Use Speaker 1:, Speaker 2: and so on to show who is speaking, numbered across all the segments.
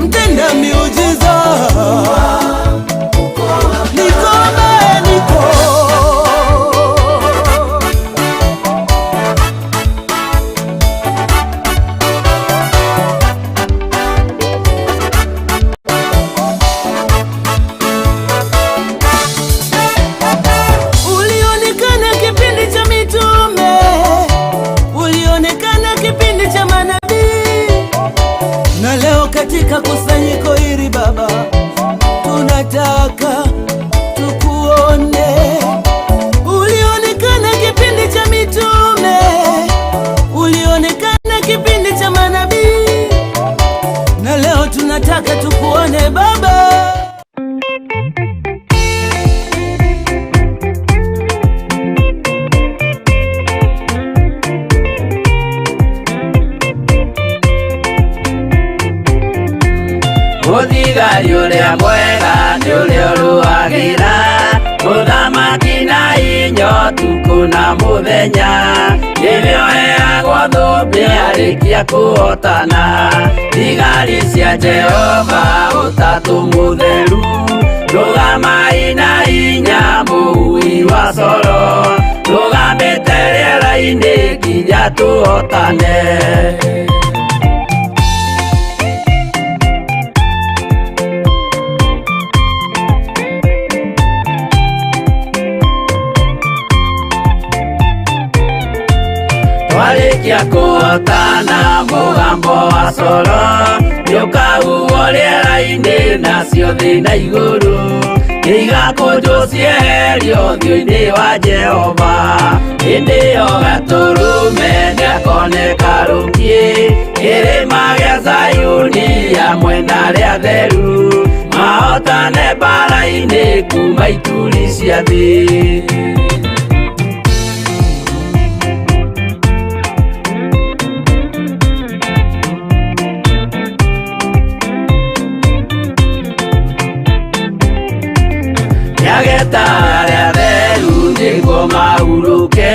Speaker 1: Mtenda miujiza. Niko ambaye niko. Ulionekana kipindi cha mitume, ulionekana kipindi cha manabii, na leo katika kusanyiko hili Baba, tunataka tukuone. Ulionekana kipindi cha mitume, ulionekana kipindi cha manabii, na leo tunataka tukuone Baba.
Speaker 2: Mũthigari ũrĩa mwega nĩ ũrĩa ũrũagĩra mũthamaki na inya ũtukũ na mũthenya, nĩwe ũheagwo thũmbĩ arĩkia kũhotana. Thigari cia Jehova ũtatũ mũtheru, rũgamai na inya mũhui wa coro, rũgamĩte rĩera-inĩ nginya tũhotane. Twarĩkia kũhotana mũgambo wa coro nĩũkahuhwo rĩera-inĩ, nacio thĩ na igũrũ igakũnjwo cieherio ũthiũ-inĩ wa Jehova. Hĩndĩ ĩyo Gatũrũme nĩakoneka rũkiĩ kĩrĩma gĩa Zayuni hamwe na arĩa atheru, mahotane mbara-inĩ kuma ituri cia thĩ. Nĩageta arĩa atheru nĩguo mahurũke,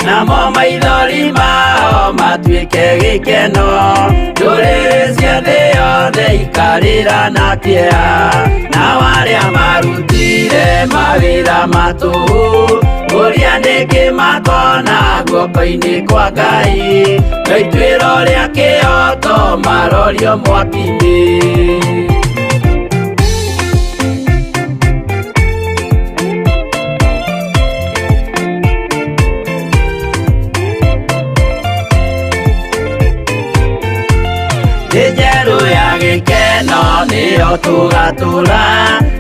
Speaker 2: namo maithori mao matuĩke gĩkeno. Ndũrĩrĩ cia thĩ yothe ikarĩra na kĩeha, nao arĩa marutire mawĩra ma tũhũ ũrĩa nĩkĩ makona guoko-inĩ kwa Ngai, no ituĩro rĩa kĩhoto marorio mwaki-inĩ. Thĩ njerũ ya gĩkeno nĩyo tũgatũra,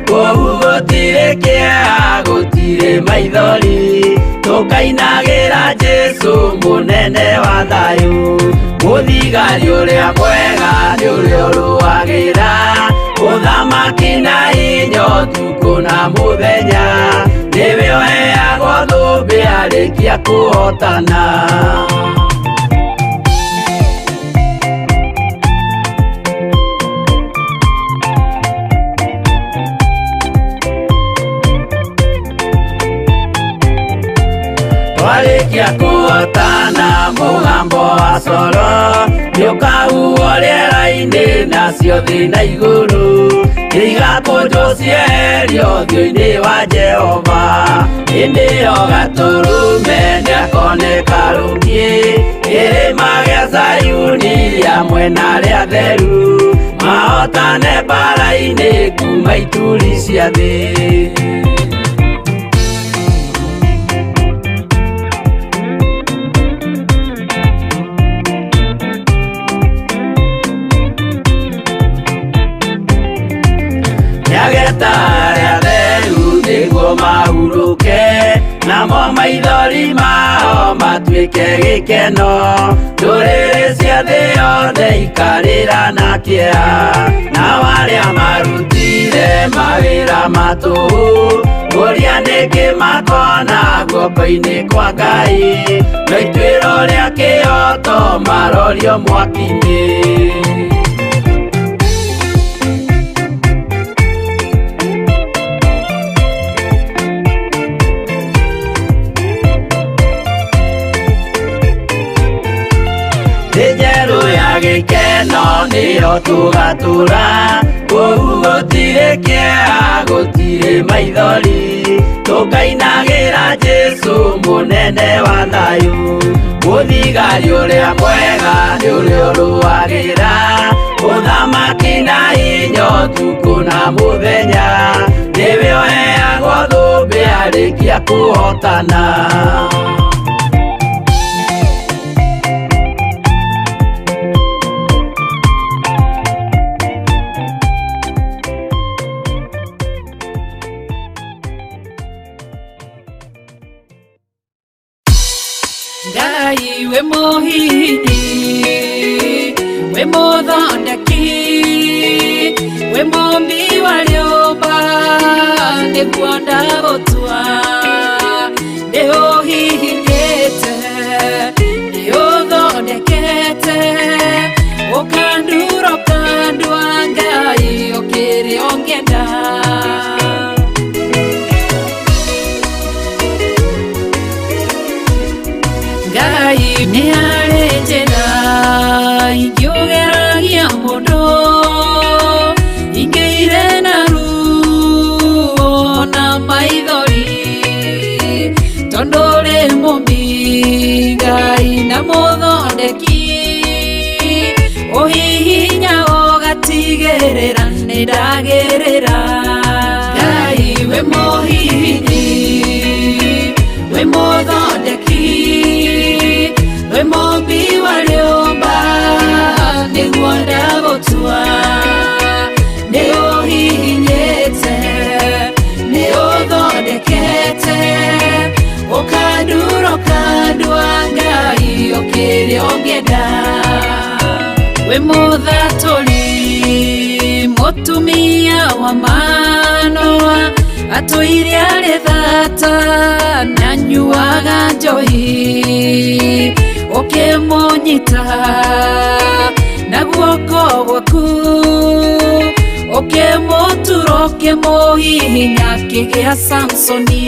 Speaker 2: kũu gũtirĩ kĩeha, gũtirĩ maithori, tũkainagĩra Jesũ mũnene wa thayũ. Mũthigari ũrĩa mwega nĩ ũrĩa ũrũagĩra ũthamaki na inya ũtukũ na mũthenya, nĩwe ũheagwo thũmbĩ arĩkia kũhotana. Twarĩkia kũhotana mũgambo wa coro nĩũkahuhwo rĩera-inĩ, nacio thĩ na igũrũ igakũnjwo cieherio ũthiũ-inĩ wa Jehova. Hĩndĩ ĩyo Gatũrũme nĩakoneka rũkiĩ kĩrĩma gĩa Zayuni hamwe na arĩa atheru, mahotane mbara-inĩ kuma ituri cia thĩ. Nĩageta arĩa atheru nĩguo mahurũke, namo maithori mao matuĩke gĩkeno. Ndũrĩrĩ cia thĩ yothe ikarĩra na kĩeha, nao arĩa marutire mawĩra ma tũhũ ũrĩa nĩkĩ makona guoko-inĩ kwa Ngai, no ituĩro rĩa kĩhoto marorio mwaki-inĩ. Thĩ njerũ ya gĩkeno nĩyo tũgatũra, Gũtirĩ kĩeha, gũtirĩ maithori, tũkainagĩra Jesũ mũnene wa thayũ. Mũthigari ũrĩa mwega nĩ ũrĩa ũrũagĩra ũthamaki na hinya ũtukũ na mũthenya, nĩwe ũheagwo thũmbĩ arĩkia kũhotana.
Speaker 3: Ngai we mũhihinyi, we mũthondeki, we mũmbi wa rĩũmba, nĩguo ndagũtua. Nĩũhihinyĩte, nĩũthondekete, ũkandura ũkandua, Ngai ũkĩrĩ ũngĩenda. Ngai nĩ harĩ njĩra ingĩũgeragia mũndũ, ingĩire na ruo na maithori, tondũ rĩ mũmbi Ngai na mũthondeki, ũhihinya ũgatigĩrĩra nĩ ndagĩrĩra. Ngai we mũhihinyi, we mũthondeki, we mũmbi wa rĩũmba, nĩguo ndagũtua. Nĩũhihinyĩte, nĩũthondekete, ũkandura ũkandua, Ngai ũkĩrĩ ũngĩenda. We mũthatũri, mũtumia wa Manoa, atũire arĩ thata na nyuaga njohi, ũkĩmũnyita na guoko gwaku, ũkĩmũtura ũkĩmũhihinya akĩgĩa Samsoni.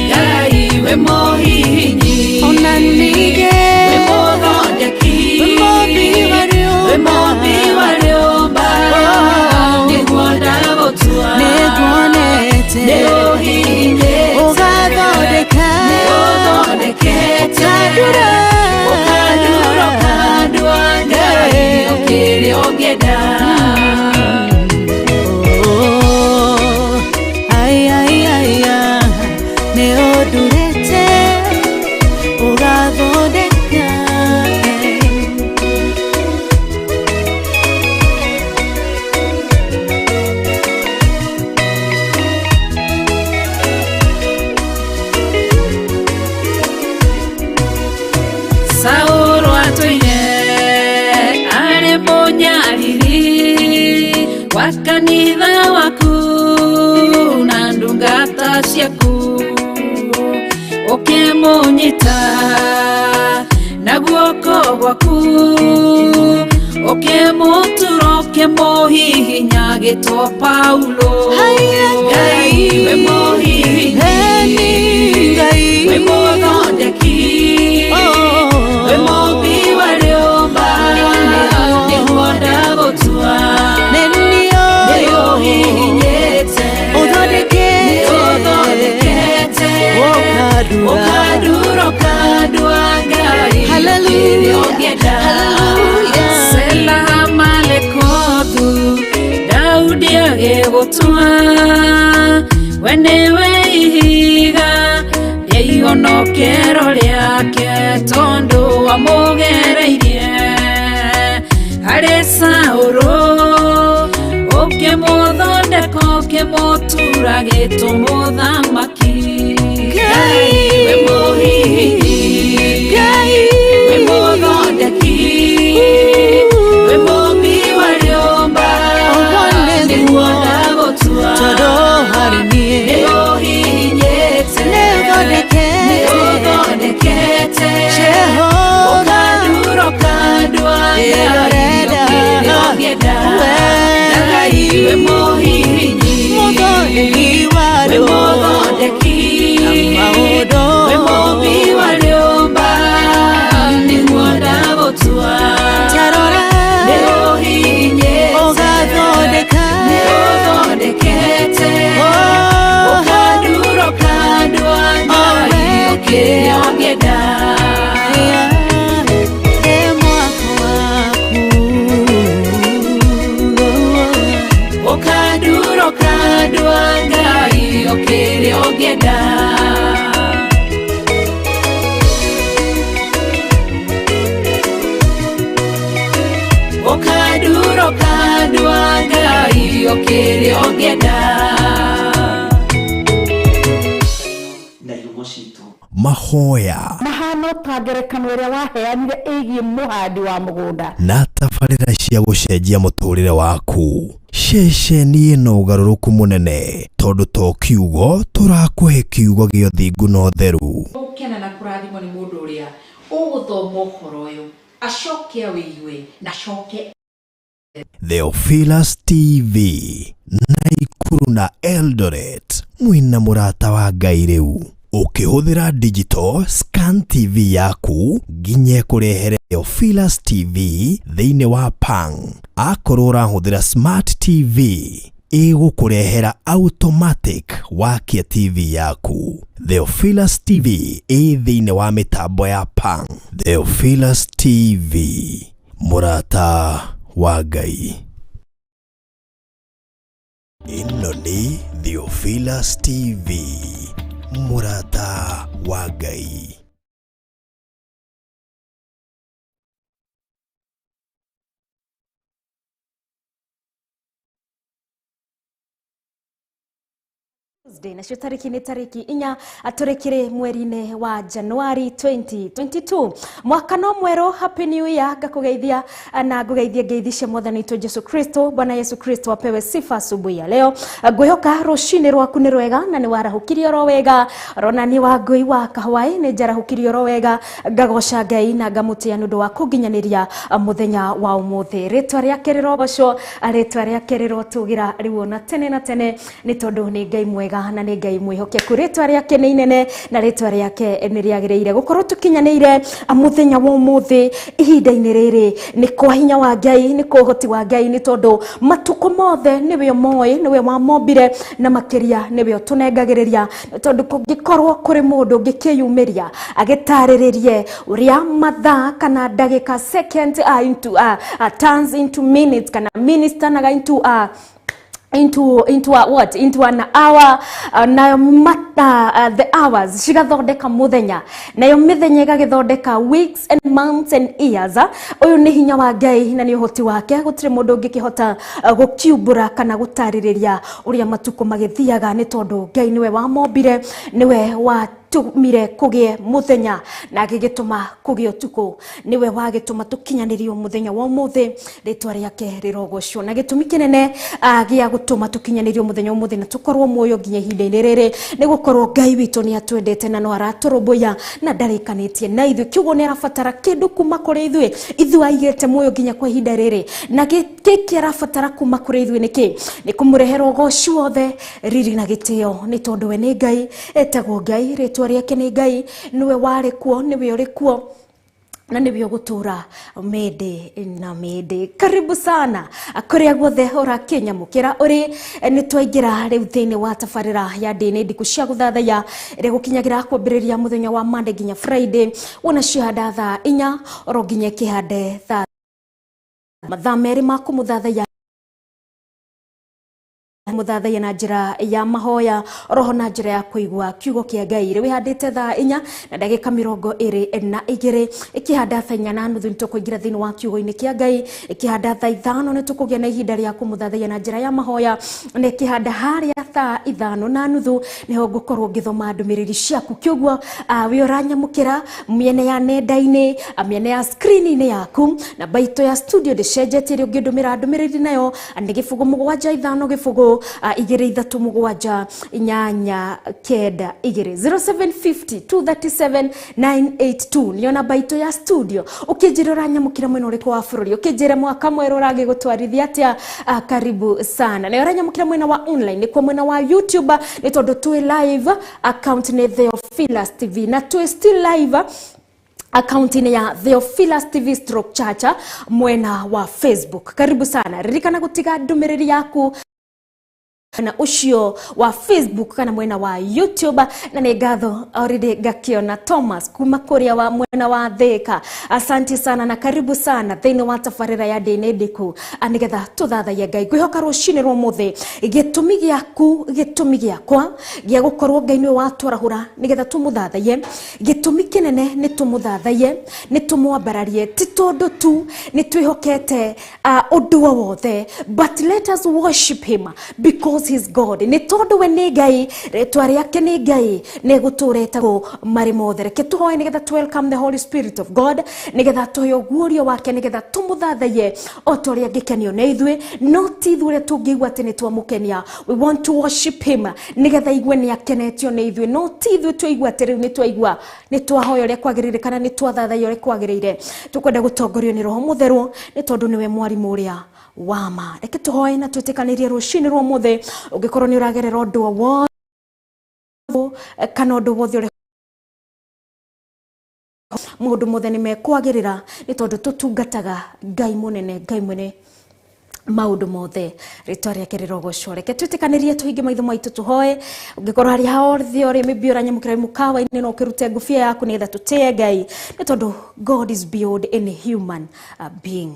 Speaker 3: Ngai we mũhihinyi,
Speaker 1: Ona ningĩ
Speaker 3: we mũthondeki,
Speaker 1: we mũmbi wa rĩũmba,
Speaker 3: we mũmbi wa rĩũmba, nĩguo ndagũtua.
Speaker 1: Nĩnguonete
Speaker 3: Nĩũhihinyĩte,
Speaker 1: ũgathondeka,
Speaker 3: nĩũthondekete,
Speaker 1: ũkandura,
Speaker 3: ũkandura ũkandua, Ngai ũkĩrĩ ũngĩenda.
Speaker 1: Oh, ai, ai, ai, ah, nĩũndurĩte ũgathondeka.
Speaker 3: Saũlũ atũire arĩ mũnyariri wa kanitha waku na ndungata ciaku, ũkĩmũnyita na guoko gwaku, ũkĩmũtura ũkĩmũhihinya agĩtwo Paulo.
Speaker 1: Haiya,
Speaker 3: Ngai we mũhihinyi,
Speaker 1: Eni Ngai,
Speaker 3: we mũthondeki,
Speaker 1: Oh.
Speaker 3: we mũmbi wa rĩũmba, nĩguo ndagũtua.
Speaker 1: Nĩniũĩ
Speaker 3: Nĩũhihinyĩte,
Speaker 1: ũthondekete,
Speaker 3: nĩũthondekete,
Speaker 1: ũkandura,
Speaker 3: ũkandura ũkandua, Ngai
Speaker 1: Hallelujah,
Speaker 3: ũkĩrĩ ũngĩenda.
Speaker 1: hallelujah.
Speaker 3: Sela Malekothu, Daudi agĩgũtua, we nĩwe ihiga rĩa ihonokero rĩake, tondũ wamũgereirie harĩ Saũlũ, ũkĩmũthondeka ũkĩmũtura gĩtũ mũthamaki.
Speaker 1: Ngai,
Speaker 3: we mũhihinyi,
Speaker 1: Ngai,
Speaker 3: we mũthondeki, we mũmbi wa rĩũmba,
Speaker 1: Ũguo nĩguo,
Speaker 3: nĩguo ndagũtua.
Speaker 1: tondũ harĩ niĩ
Speaker 3: Nĩũhihinyĩte,
Speaker 1: nĩũthondekete,
Speaker 3: nĩũthondekete,
Speaker 1: Jehova,
Speaker 3: ũkandura ũkandua, Ngai
Speaker 1: Ĩrorenda,
Speaker 3: ũkĩrĩ ũngĩenda.
Speaker 1: we
Speaker 3: Ngai we mũhihinyi,
Speaker 1: mũthondeki wa
Speaker 3: we
Speaker 1: rĩũmba,
Speaker 3: mũthondeki,
Speaker 1: maũndũ
Speaker 3: we mũmbi wa rĩũmba, nĩguo ndagũtua.
Speaker 1: Tarora,
Speaker 3: Nĩũhihinyĩte,
Speaker 1: ũgathondeka,
Speaker 3: nĩũthondekete, ũngĩenda.
Speaker 1: E mwako waku.
Speaker 3: Ũkandura ũkandua Ngai o kĩrĩa ũngĩenda. Ũkandura ũkandua Ngai o kĩrĩa ũngĩenda.
Speaker 4: Na ihumo citũ.
Speaker 5: Mahoya
Speaker 6: Mahano ta ngerekano ĩrĩa waheanire ĩgiĩ mũhandi wa mũgũnda.
Speaker 5: Na tabarĩra cia gũcenjia mũtũrĩre waku. Ceceni ĩno ũgarũrũku mũnene tondũ to kiugo tũrakũhe, kiugo gĩa ũthingu na ũtheru.
Speaker 7: Gũkena na kũrathimwo nĩ mũndũ ũrĩa ũgũthoma ũhoro ũyũ, acoke awĩigue na acoke.
Speaker 5: Theophilus TV, Naikuru na Eldoret, mwĩna mũrata wa Ngai rĩu. Ũkĩhũthĩra digital scan TV yaku nginya ĩkũrehere Theophilus TV thĩinĩ wa Pang. Akorwo ũrahũthĩra smart TV, ĩgũkũrehera automatic wakia TV yaku. Theophilus TV ĩ thĩinĩ wa mĩtambo ya Pang. Theophilus TV, mũrata wa Ngai. Ĩno nĩ Theophilus TV, mũrata wa Ngai.
Speaker 8: Tuesday, nacio tariki nĩ tariki 4 tũrĩkĩrĩ mweri-inĩ wa Januari 2022, mwaka no mwerũ. Happy New Year. Ngakũgeithia na ngũgeithie ngeithi cia mwathani witũ Jesu Kristo. Bwana Yesu Kristo apewe sifa asubuhi ya leo. Ngwĩhoka rũcinĩ rwaku nĩ rwega na nĩ warahũkirie oro wega. Rona nĩ wa ngũi wa kahwaĩ, nĩ njarahũkirie oro wega, ngagoca Ngai na ngamũtĩa nĩ ũndũ wa kũnginyanĩria mũthenya wa ũmũthĩ. Rĩtwa rĩake rĩrogocwo, rĩtwa rĩake rĩrotũgĩra rĩu na tene na tene, nĩ tondũ nĩ Ngai mwega na nĩ Ngai mwĩhokeku. Rĩtwa rĩake nĩ inene na rĩtwa rĩake nĩ rĩagĩrĩire gũkorwo tũkinyanĩire mũthenya wa ũmũthĩ ihinda-inĩ rĩrĩ. Nĩ kwa hinya wa Ngai, nĩ kwa ũhoti wa Ngai, nĩ tondũ matukũ mothe nĩwe ũmoĩ, nĩwe wamombire, na makĩria nĩwe ũtũnengagĩrĩria, nĩ tondũ kũngĩkorwo kũrĩ mũndũ ũngĩkĩyumĩria agĩtarĩrĩrie ũrĩa mathaa kana ndagĩka, second into, turns into minutes, kana minutes turnaga into a what, into an hour, nayo mata, the hours cigathondeka muthenya, nayo mithenya igagithondeka weeks and months and years. Uyu ni hinya wa Ngai na ni uhoti wake. Gutire mundu ungikihota gukiumbura kana gutaririria uria matuko magithiaga, ni tondu Ngai niwe wamombire, niwe wa tũmire kũgĩe mũthenya na agĩgĩtũma kũgĩe ũtukũ, nĩwe wagĩtũma tũkinyanĩrio mũthenya wa ũmũthĩ. Rĩtwa rĩake rĩrogocwo. Na gĩtũmi kĩnene gĩa gũtũma tũkinyanĩrio mũthenya wa ũmũthĩ na tũkorwo muoyo nginya ihinda-inĩ rĩrĩ nĩ gũkorwo Ngai witũ nĩ atwendete na no aratũrũmbũiya na ndarĩkanĩtie na ithuĩ. Kiugo nĩ arabatara kĩndũ kuma kũrĩ ithuĩ, ithuĩ aigĩte muoyo nginya kwa ihinda rĩrĩ, na gĩkĩ arabatara kuma kũrĩ ithuĩ nĩkĩ? Nĩ kũmũrehera ũgoci wothe, riri na gĩtĩo, nĩ tondũ we nĩ Ngai, etagwo Ngai, rĩtwa rĩake nĩ Ngai, nĩwe warĩ kuo, nĩwe ũrĩ kuo na nĩwe ũgũtũra mĩndĩ na mĩndĩ. Karibu sana kũrĩa guothe ũrakĩnyamũkĩra ũrĩ. Nĩ twaingĩra rĩu thĩinĩ wa tabarĩra ya ndĩnĩ ndiku cia gũthathaiya, ĩrĩa gũkinyagĩra kwambĩrĩria mũthenya wa Monday nginya Friday, wona cihanda thaa 4 oro nginya ĩkĩhande thaa mathaa 2 ma kũmũthathaiya mũthathaiya na njĩra ya mahoya, roho na njĩra ya kũigua kiugo kĩa Ngai. Rĩu ĩhandĩte thaa 4:22, ĩkĩhanda thaa 4:30 nĩ tũkũingĩra thĩinĩ wa kiugo-inĩ kĩa Ngai. Ĩkĩhanda thaa 5 nĩ tũkũgĩa na ihinda rĩa kũmũthathaiya na njĩra ya mahoya, na ĩkĩhanda harĩa thaa 5:30 nĩho ngũkorwo ngĩthoma ndũmĩrĩri ciaku. Kĩoguo wĩ ũranyamũkĩra mĩena ya nenda-inĩ, mĩena ya screen-inĩ yaku, namba itũ ya studio ndĩcenjetie, ĩrĩa ũngĩndũmĩra ndũmĩrĩri nayo nĩ 0 7 5 0 2 3 7 8 9 2, 0750 237 982 niyo namba itũ ya studio. Ũkĩnjĩra ũranyamũkĩra mwena ũrĩkũ wa bũrũri, ũkĩnjĩra mwaka mwerũ ũragĩgũtwarithia atĩa. Karibu sana. Nayo ũranyamũkĩra mwena wa online, nĩkuo mwena wa YouTube, nĩ tondũ twĩ live, account nĩ Theophilus TV, na twĩ still live akaunti-inĩ ya Theophilus TV stroke Chacha mwena wa Facebook. Karibu sana. Ririkana gũtiga ndũmĩrĩri yaku. Mwena ũcio wa Facebook kana mwena wa YouTube. Na nĩ ngatho already ngakiona Thomas kuma kũrĩa wa mwena wa Thika. Asante sana na karibu sana thĩinĩ wa tabarĩra ya Ndĩ Ndĩku, nĩgetha tũthathaiye Ngai. Ngwĩhoka rũcinĩ rwa ũmũthĩ gĩtũmi gĩaku, gĩtũmi gĩakwa gĩa gũkorwo Ngai nĩwe watwarahũra nĩgetha tũmũthathaiye, gĩtũmi kĩnene nĩ tũmũthathaiye, nĩ tũmwambararie, ti tondũ tu nĩ twĩhokete ũndũ o wothe, but let us worship him because he's God. Nĩ tondũ we nĩ Ngai, rĩtwa rĩake nĩ Ngai, nĩ gũtũra etagwo marĩ mothe. Reke tũhoe nĩgetha to welcome the Holy Spirit of God, nĩgetha tũhe ũguũrio wake, nĩgetha tũmũthathaiye o ta ũrĩa angĩkenio nĩ ithuĩ, no ti ithuĩ ũrĩa tũngĩigua atĩ nĩ twamũkenia. We want to worship him nĩgetha igue nĩ akenetio nĩ ithuĩ, no ti ithuĩ tũigua atĩ rĩu nĩ twaigua nĩ twahoya ũrĩa kwagĩrĩire kana nĩ twathathaiya ũrĩa kwagĩrĩire. Tũkwenda gũtongorio nĩ Roho Mũtheru, nĩ tondũ nĩwe mwarimũ ũrĩa wama. Reke tũhoe na twĩtĩkanĩrie rũcinĩ rwa ũmũthĩ. Ũngĩkorwo nĩ ũragerera ũndũ o wothe kana ũndũ wothe ũrĩa, maũndũ mothe nĩ mekwagĩrĩra, nĩ tondũ tũtungataga Ngai mũnene, Ngai mwene maũndũ mothe, rĩtwa rĩake rĩrogocwo. Reke twĩtĩkanĩrie, tũhinge maitho maitũ, tũhoe. Ũngĩkorwo harĩa hothe ũrĩ, maybe ũranyamũkĩra wĩ mũkawa-inĩ, no ũkĩrute ngũbia yaku nĩgetha tũtĩe Ngai, nĩ tondũ God is beyond any human being.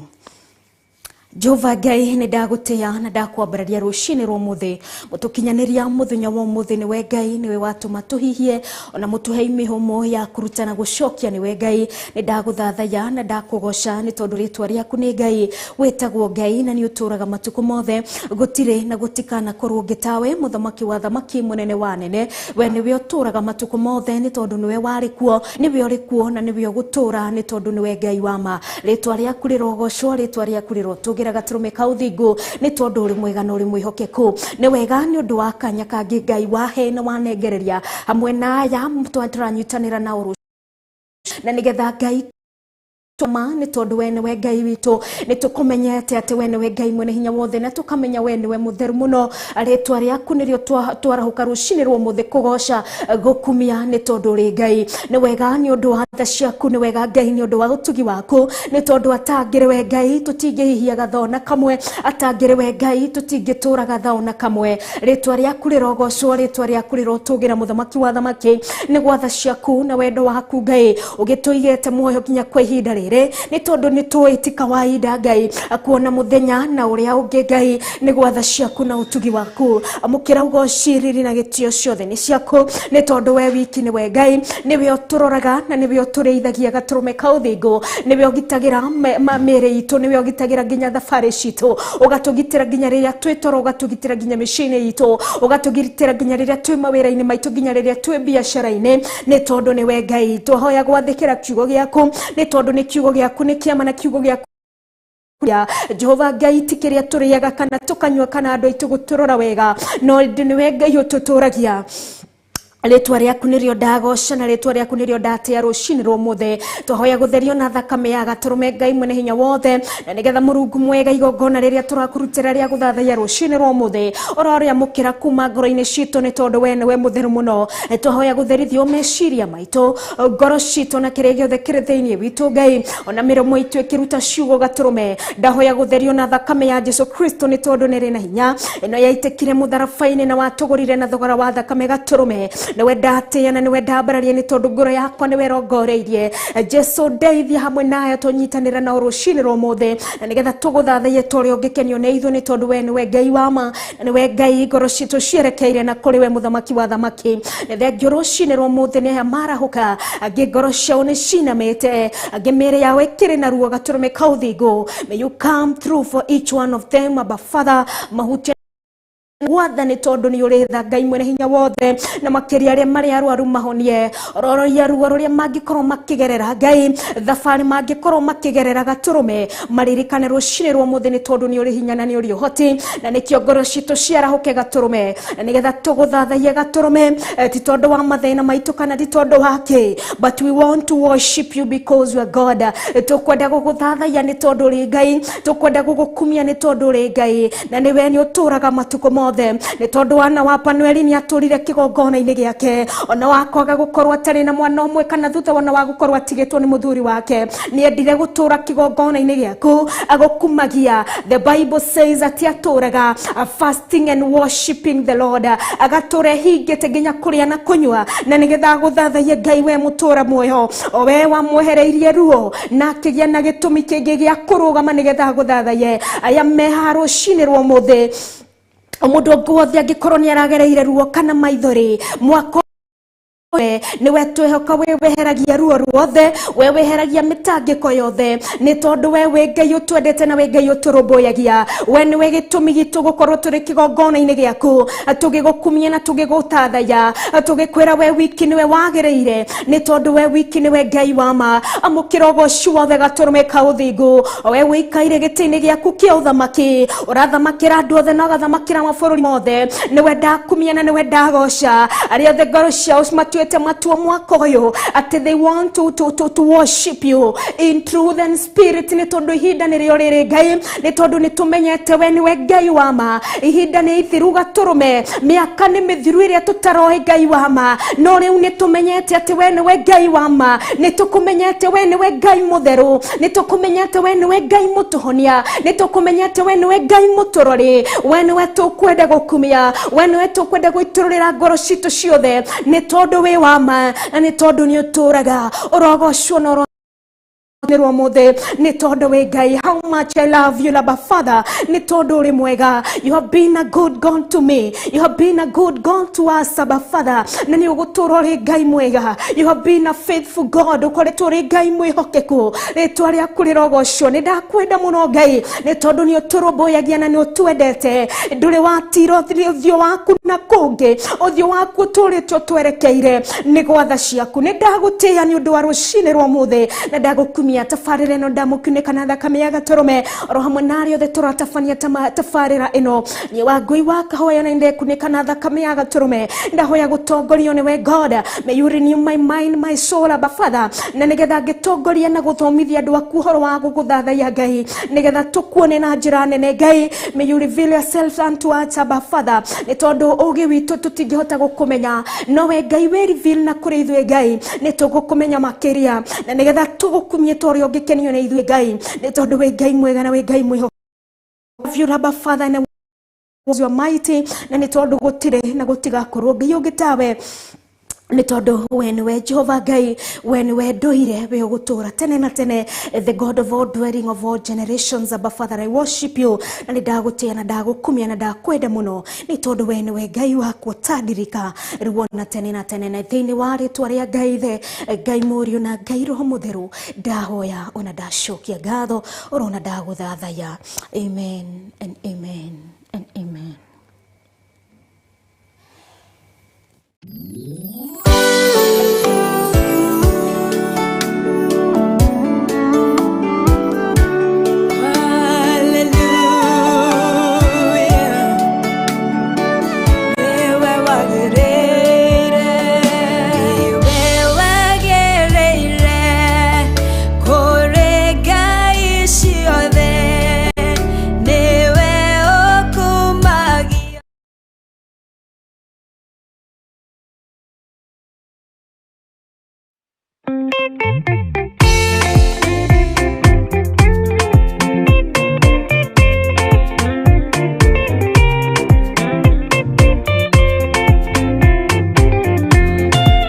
Speaker 8: Jehova Ngai, nĩ ndagũtĩa na ndakwambararia rũcinĩ rwa ũmũthĩ. Mũtũkinyanĩria mũthenya wa ũmũthĩ nĩwe Ngai, nĩwe watũma tũhihie ona mũtũhe mĩhũmũ ya kũruta na gũcokia nĩwe Ngai. Nĩ ndagũthathaiya na ndakũgoca, nĩ tondũ rĩtwa rĩaku nĩ Ngai, wĩtagwo Ngai na nĩ ũtũraga matukũ mothe. Gũtirĩ na gũtikanakorwo ũngĩ tawe, mũthamaki wa thamaki, mũnene wa nene. We nĩwe ũtũraga matukũ mothe, nĩ tondũ nĩwe warĩ kuo, nĩwe ũrĩ kuo na nĩwe ũgũtũra, nĩ tondũ nĩwe Ngai wa ma. Rĩtwa rĩaku rĩrogocwo, rĩtwa rĩaku rĩrotũgĩra, gatũrũme ka ũthingu, nĩ tondũ ũrĩ mwega na ũrĩ mwĩhokeku. Nĩ wega nĩ ũndũ wa kanya kangĩ Ngai wahe na wanengereria hamwe na aya tũranyitanĩra nao na nĩgetha Ngai ma, nĩ tondũ we nĩwe Ngai witũ. Nĩ tũkũmenyete atĩ we nĩwe Ngai mwene hinya wothe, na tũkamenya we nĩwe mũtheru mũno. Rĩtwa rĩaku nĩrĩo twarahũka rũcinĩ rwa ũmũthĩ kũgoca, gũkumia, nĩ tondũ ũrĩ Ngai. Nĩ wega nĩ ũndũ wa tha ciaku, nĩ wega Ngai nĩ ũndũ wa ũtugi waku, nĩ tondũ atangĩrĩ we Ngai tũtingĩhihia gatho na kamwe, atangĩrĩ we Ngai tũtingĩtũra gatho na kamwe. Rĩtwa rĩaku rĩrogocwo, rĩtwa rĩaku rĩrotũgĩra, mũthamaki wa thamaki. Nĩ gwatha ciaku na wendo waku Ngai ũgĩtũigĩte muoyo nginya kwa ihinda rĩrĩ, nĩ tondũ nĩ tũĩ ti kawaida Ngai kuona mũthenya na ũrĩa ũngĩ. Ngai, nĩ gwatha ciaku na ũtugi waku. Amũkĩra ũgoci, riri na gĩtĩo, ciothe nĩ ciaku, nĩ tondũ we wiki nĩwe Ngai, nĩwe ũtũroraga na nĩwe ũtũrĩithagia, gatũrũme ka ũthingu. Nĩwe ũgitagĩra mĩĩrĩ itũ, nĩwe ũgitagĩra nginya thabarĩ citũ, ũgatũgitĩra nginya rĩrĩa twĩ toro, ũgatũgitĩra nginya mĩciĩ-inĩ itũ, ũgatũgitĩra nginya rĩrĩa twĩ mawĩra-inĩ maitũ, nginya rĩrĩa twĩ biacara-inĩ, nĩ tondũ nĩwe Ngai. Twahoya gwathĩkĩra kiugo gĩaku, nĩ tondũ nĩ kiugo gĩaku nĩ kĩama na kiugo gĩaku ya Jehova Ngai ti kĩrĩa tũrĩaga kana tũkanyua kana andũ aitũ gũtũrora wega, no ĩndĩ nĩwe Ngai ũtũtũragia. Rĩtwa rĩaku nĩrĩo ndagoca na rĩtwa rĩaku nĩrĩo ndatĩa rũcinĩ rwa ũmũthĩ. Twahoya gũtherio na thakame ya gatũrũme, Ngai mwene hinya wothe, na nĩgetha Mũrungu mwega, igongona rĩrĩa tũrakũrutĩra rĩa gũthathaiya rũcinĩ rwa ũmũthĩ, ũrorĩamũkĩra kuma ngoro-inĩ citũ, nĩ tondũ we nĩwe mũtheru mũno. Twahoya gũtherithio meciria maitũ, ngoro citũ na kĩrĩa gĩothe kĩrĩ thĩinĩ witũ, Ngai, ona mĩromo itũ ĩkĩruta ciugo. Gatũrũme, ndahoya gũtherio na thakame ya Jesu Kristo, nĩ tondũ nĩ ĩrĩ na hinya, ĩno yaitĩkire mũtharaba-inĩ na watũgũrire na thogora wa thakame. Gatũrũme, nĩwe ndatĩa na nĩwe ndambararia, nĩ tondũ ngoro yakwa nĩwe rongoreirie. Jesu, ndeithia hamwe nayo tũnyitanĩra nao rũcinĩ rwa ũmũthĩ, na nĩgetha tũgũthathaiye ta ũrĩa ũngĩkenio nĩ ithuĩ, nĩ tondũ we nĩwe Ngai wa ma na nĩwe Ngai ngoro citũ cierekeire na kũrĩ we, mũthamaki wa thamaki. Nĩ thengio rũcinĩ rwa ũmũthĩ nĩ aya marahũka, angĩ ngoro ciao nĩ cinamĩte, angĩ mĩĩrĩ yao ĩkĩrĩ na ruo. Gatũrũme ka ũthingu, may you come through for each one of them, Abba Father. Mahutia gwatha, nĩ tondũ nĩ ũrĩ tha, Ngai mwene hinya wothe, na makĩria arĩa marĩ arwaru mahonie, rororia ruo rũrĩa mangĩkorwo makĩgerera, Ngai, thabarĩ mangĩkorwo makĩgerera. Gatũrũme, maririkane rũcinĩ rwa ũmũthĩ, nĩ tondũ nĩ ũrĩ hinya na nĩ ũrĩ ũhoti, na nĩkĩo ngoro citũ ciarahũke, gatũrũme, na nĩgetha tũgũthathaiye, gatũrũme, ti tondũ wa mathĩna maitũ kana ti tondũ wa kĩ, but we want to worship you because you are God. Tũkwenda gũgũthathaiya nĩ tondũ ũrĩ Ngai, tũkwenda gũgũkumia nĩ tondũ ũrĩ Ngai, na nĩwe nĩ ũtũraga matukũ mothe.
Speaker 9: yothe nĩ tondũ wana wa Panueli nĩ atũrire kĩgongona-inĩ gĩake ona wa kwaga gũkorwo atarĩ na mwana ũmwe kana thutha ona wa gũkorwo atigĩtwo nĩ mũthuri wake nĩ endire gũtũra kĩgongona-inĩ gĩaku agũkumagia. The Bible says atĩ atũraga fasting and worshiping the Lord, agatũra ehingĩte nginya kũrĩa na kũnyua na nĩgetha agũthathaiye Ngai we mũtũra muoyo o we wamwehereirie ruo na akĩgĩa na gĩtũmi kĩngĩ gĩa kũrũgama nĩgetha agũthathaiye. Aya meha rũcinĩ rwa ũmũthĩ, mũndũ wothe angĩkorwo nĩ aragereire ruo kana maithori mwaka niwe twehoka we weheragia ruo ruothe, we weheragia mĩtangĩko yothe, nĩ tondũ we wĩ Ngai ũtwendete na wĩ Ngai ũtũrũmbũyagia. We nĩwe gĩtũmi gitũ gũkorwo tũrĩ kĩgongona-inĩ gĩaku tũgĩgũkumia na tũgĩgũtathaya tũgĩkwĩra we wiki nĩwe wagĩrĩire, nĩ tondũ we wiki nĩwe Ngai wa ma. Amũkĩra ũgoci wothe gatũrũme ka ũthingu, we wĩikaire gĩtĩ-inĩ gĩaku kĩa ũthamaki, ũrathamakĩra andũ othe na ũgathamakĩra mabũrũri mothe. Nĩwe ndakumia na nĩwe ndagoca. Arĩa othe ngoro ciao matuĩte matua mwaka ũyũ atĩ they want to worship you in truth and spirit, nĩ tondũ ihinda nĩrĩo rĩrĩ Ngai, nĩ tondũ nĩ tũmenyete we nĩwe Ngai wa ma. Ihinda nĩ ithiru gatũrũme, mĩaka nĩ mĩthiru ĩrĩa tũtaroĩ Ngai wa ma, no rĩu nĩ tũmenyete atĩ we nĩwe Ngai wa ma, nĩ tũkũmenyete we nĩwe Ngai mũtheru, nĩ tũkũmenyete we nĩwe Ngai mũtũhonia, nĩ tũkũmenyete we nĩwe Ngai mũtũrori, we nĩwe tũkwenda gũkumia, we nĩwe tũkwenda gũitũrũrĩra ngoro citũ ciothe, nĩ tondũ wĩ wa ma na nĩ tondũ nĩ ũtũraga. Ũrogocwo na ũrorwo mũthĩ nĩ tondũ wĩ Ngai. How much I love you, Abba Father, nĩ tondũ ũrĩ mwega. You have been a good God to me, you have been a good God to us, Abba Father, na nĩ ũgũtũra ũrĩ Ngai mwega. You have been a faithful God, ũkoretwo ũrĩ Ngai mwĩhokeku, rĩtwa rĩaku rĩrogocwo. Nĩ ndakwenda mũno Ngai, nĩ tondũ nĩ ũtũrũmbũyagia na nĩ ũtwendete, ndũrĩ watira ũthiũ waku na kũngĩ, ũthiũ waku ũtũrĩte ũtwerekeire nĩ gwatha ciaku. Nĩ ndagũtĩĩa nĩ ũndũ wa rũcinĩ rwa ũmũthĩ na ndagũkumia tabarĩra ĩno, ndamũkunĩka na thakame ya gatũrũme oro hamwe na arĩa othe tũratabania tabarĩra ĩno. Niĩ wa ngui wa kahoya na ndekunĩka na thakame ya gatũrũme, ndahoya gũtongorio nĩwe God. May you renew my mind, my soul, Abba Father, na nĩgetha ngĩtongoria na gũthomithia andũ aku ũhoro wa gũgũthathaiya Ngai, nĩgetha tũkuone na njĩra nene Ngai. May you reveal yourself unto us, Abba Father, nĩ tondũ ũgĩ witũ tũtingĩhota gũkũmenya, no we Ngai wĩ reveal na kũrĩ ithuĩ Ngai, nĩ tũgũkũmenya makĩria na nĩgetha tũgũkumie ta ũrĩa ũngĩkenio nĩ ithuĩ Ngai, nĩ tondũ wĩ Ngai mwega na wĩ Ngai mwĩhokeku. You, Abba Father, and you are mighty, na nĩ tondũ gũtirĩ na gũtigakorwo Ngai ũngĩ tawe, nĩ tondũ we nĩwe Jehova Ngai, we nĩwe ndũire, we ũgũtũra tene na tene, the God of all dwelling of all generations. Abba Father, I worship you na nĩ ndagũtĩĩa na ndagũkumia na ndakwenda mũno, nĩ tondũ we nĩwe Ngai wakwa ũtandirika ruo na tene na tene. Na thĩinĩ wa rĩtwa rĩa Ngai Ithe, Ngai Mũriũ na Ngai Roho Mũtheru, ndahoya ona ndacokia ngatho orona ndagũthathaya. Amen and amen and amen.
Speaker 3: Hallelujah. Niwe wagĩrĩire, niwe wagĩrĩire kũrĩ ngai ciothe, niwe ũkumagio.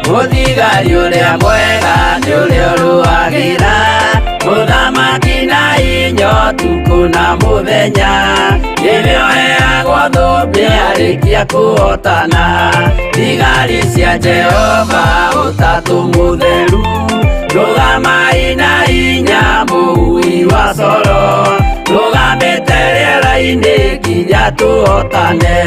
Speaker 2: Mũthigari ũrĩa mwega nĩ ũrĩa ũrũagĩra mũthamaki na inyo ũtukũ na mũthenya, nĩwe ũheagwo thũmbĩ arĩkia kũhotana. Thigari cia Jehova ũtatũ mũtheru, rũgamai na hinya mũui wa coro, rũgamĩte rĩera-inĩ nginya tũhotane.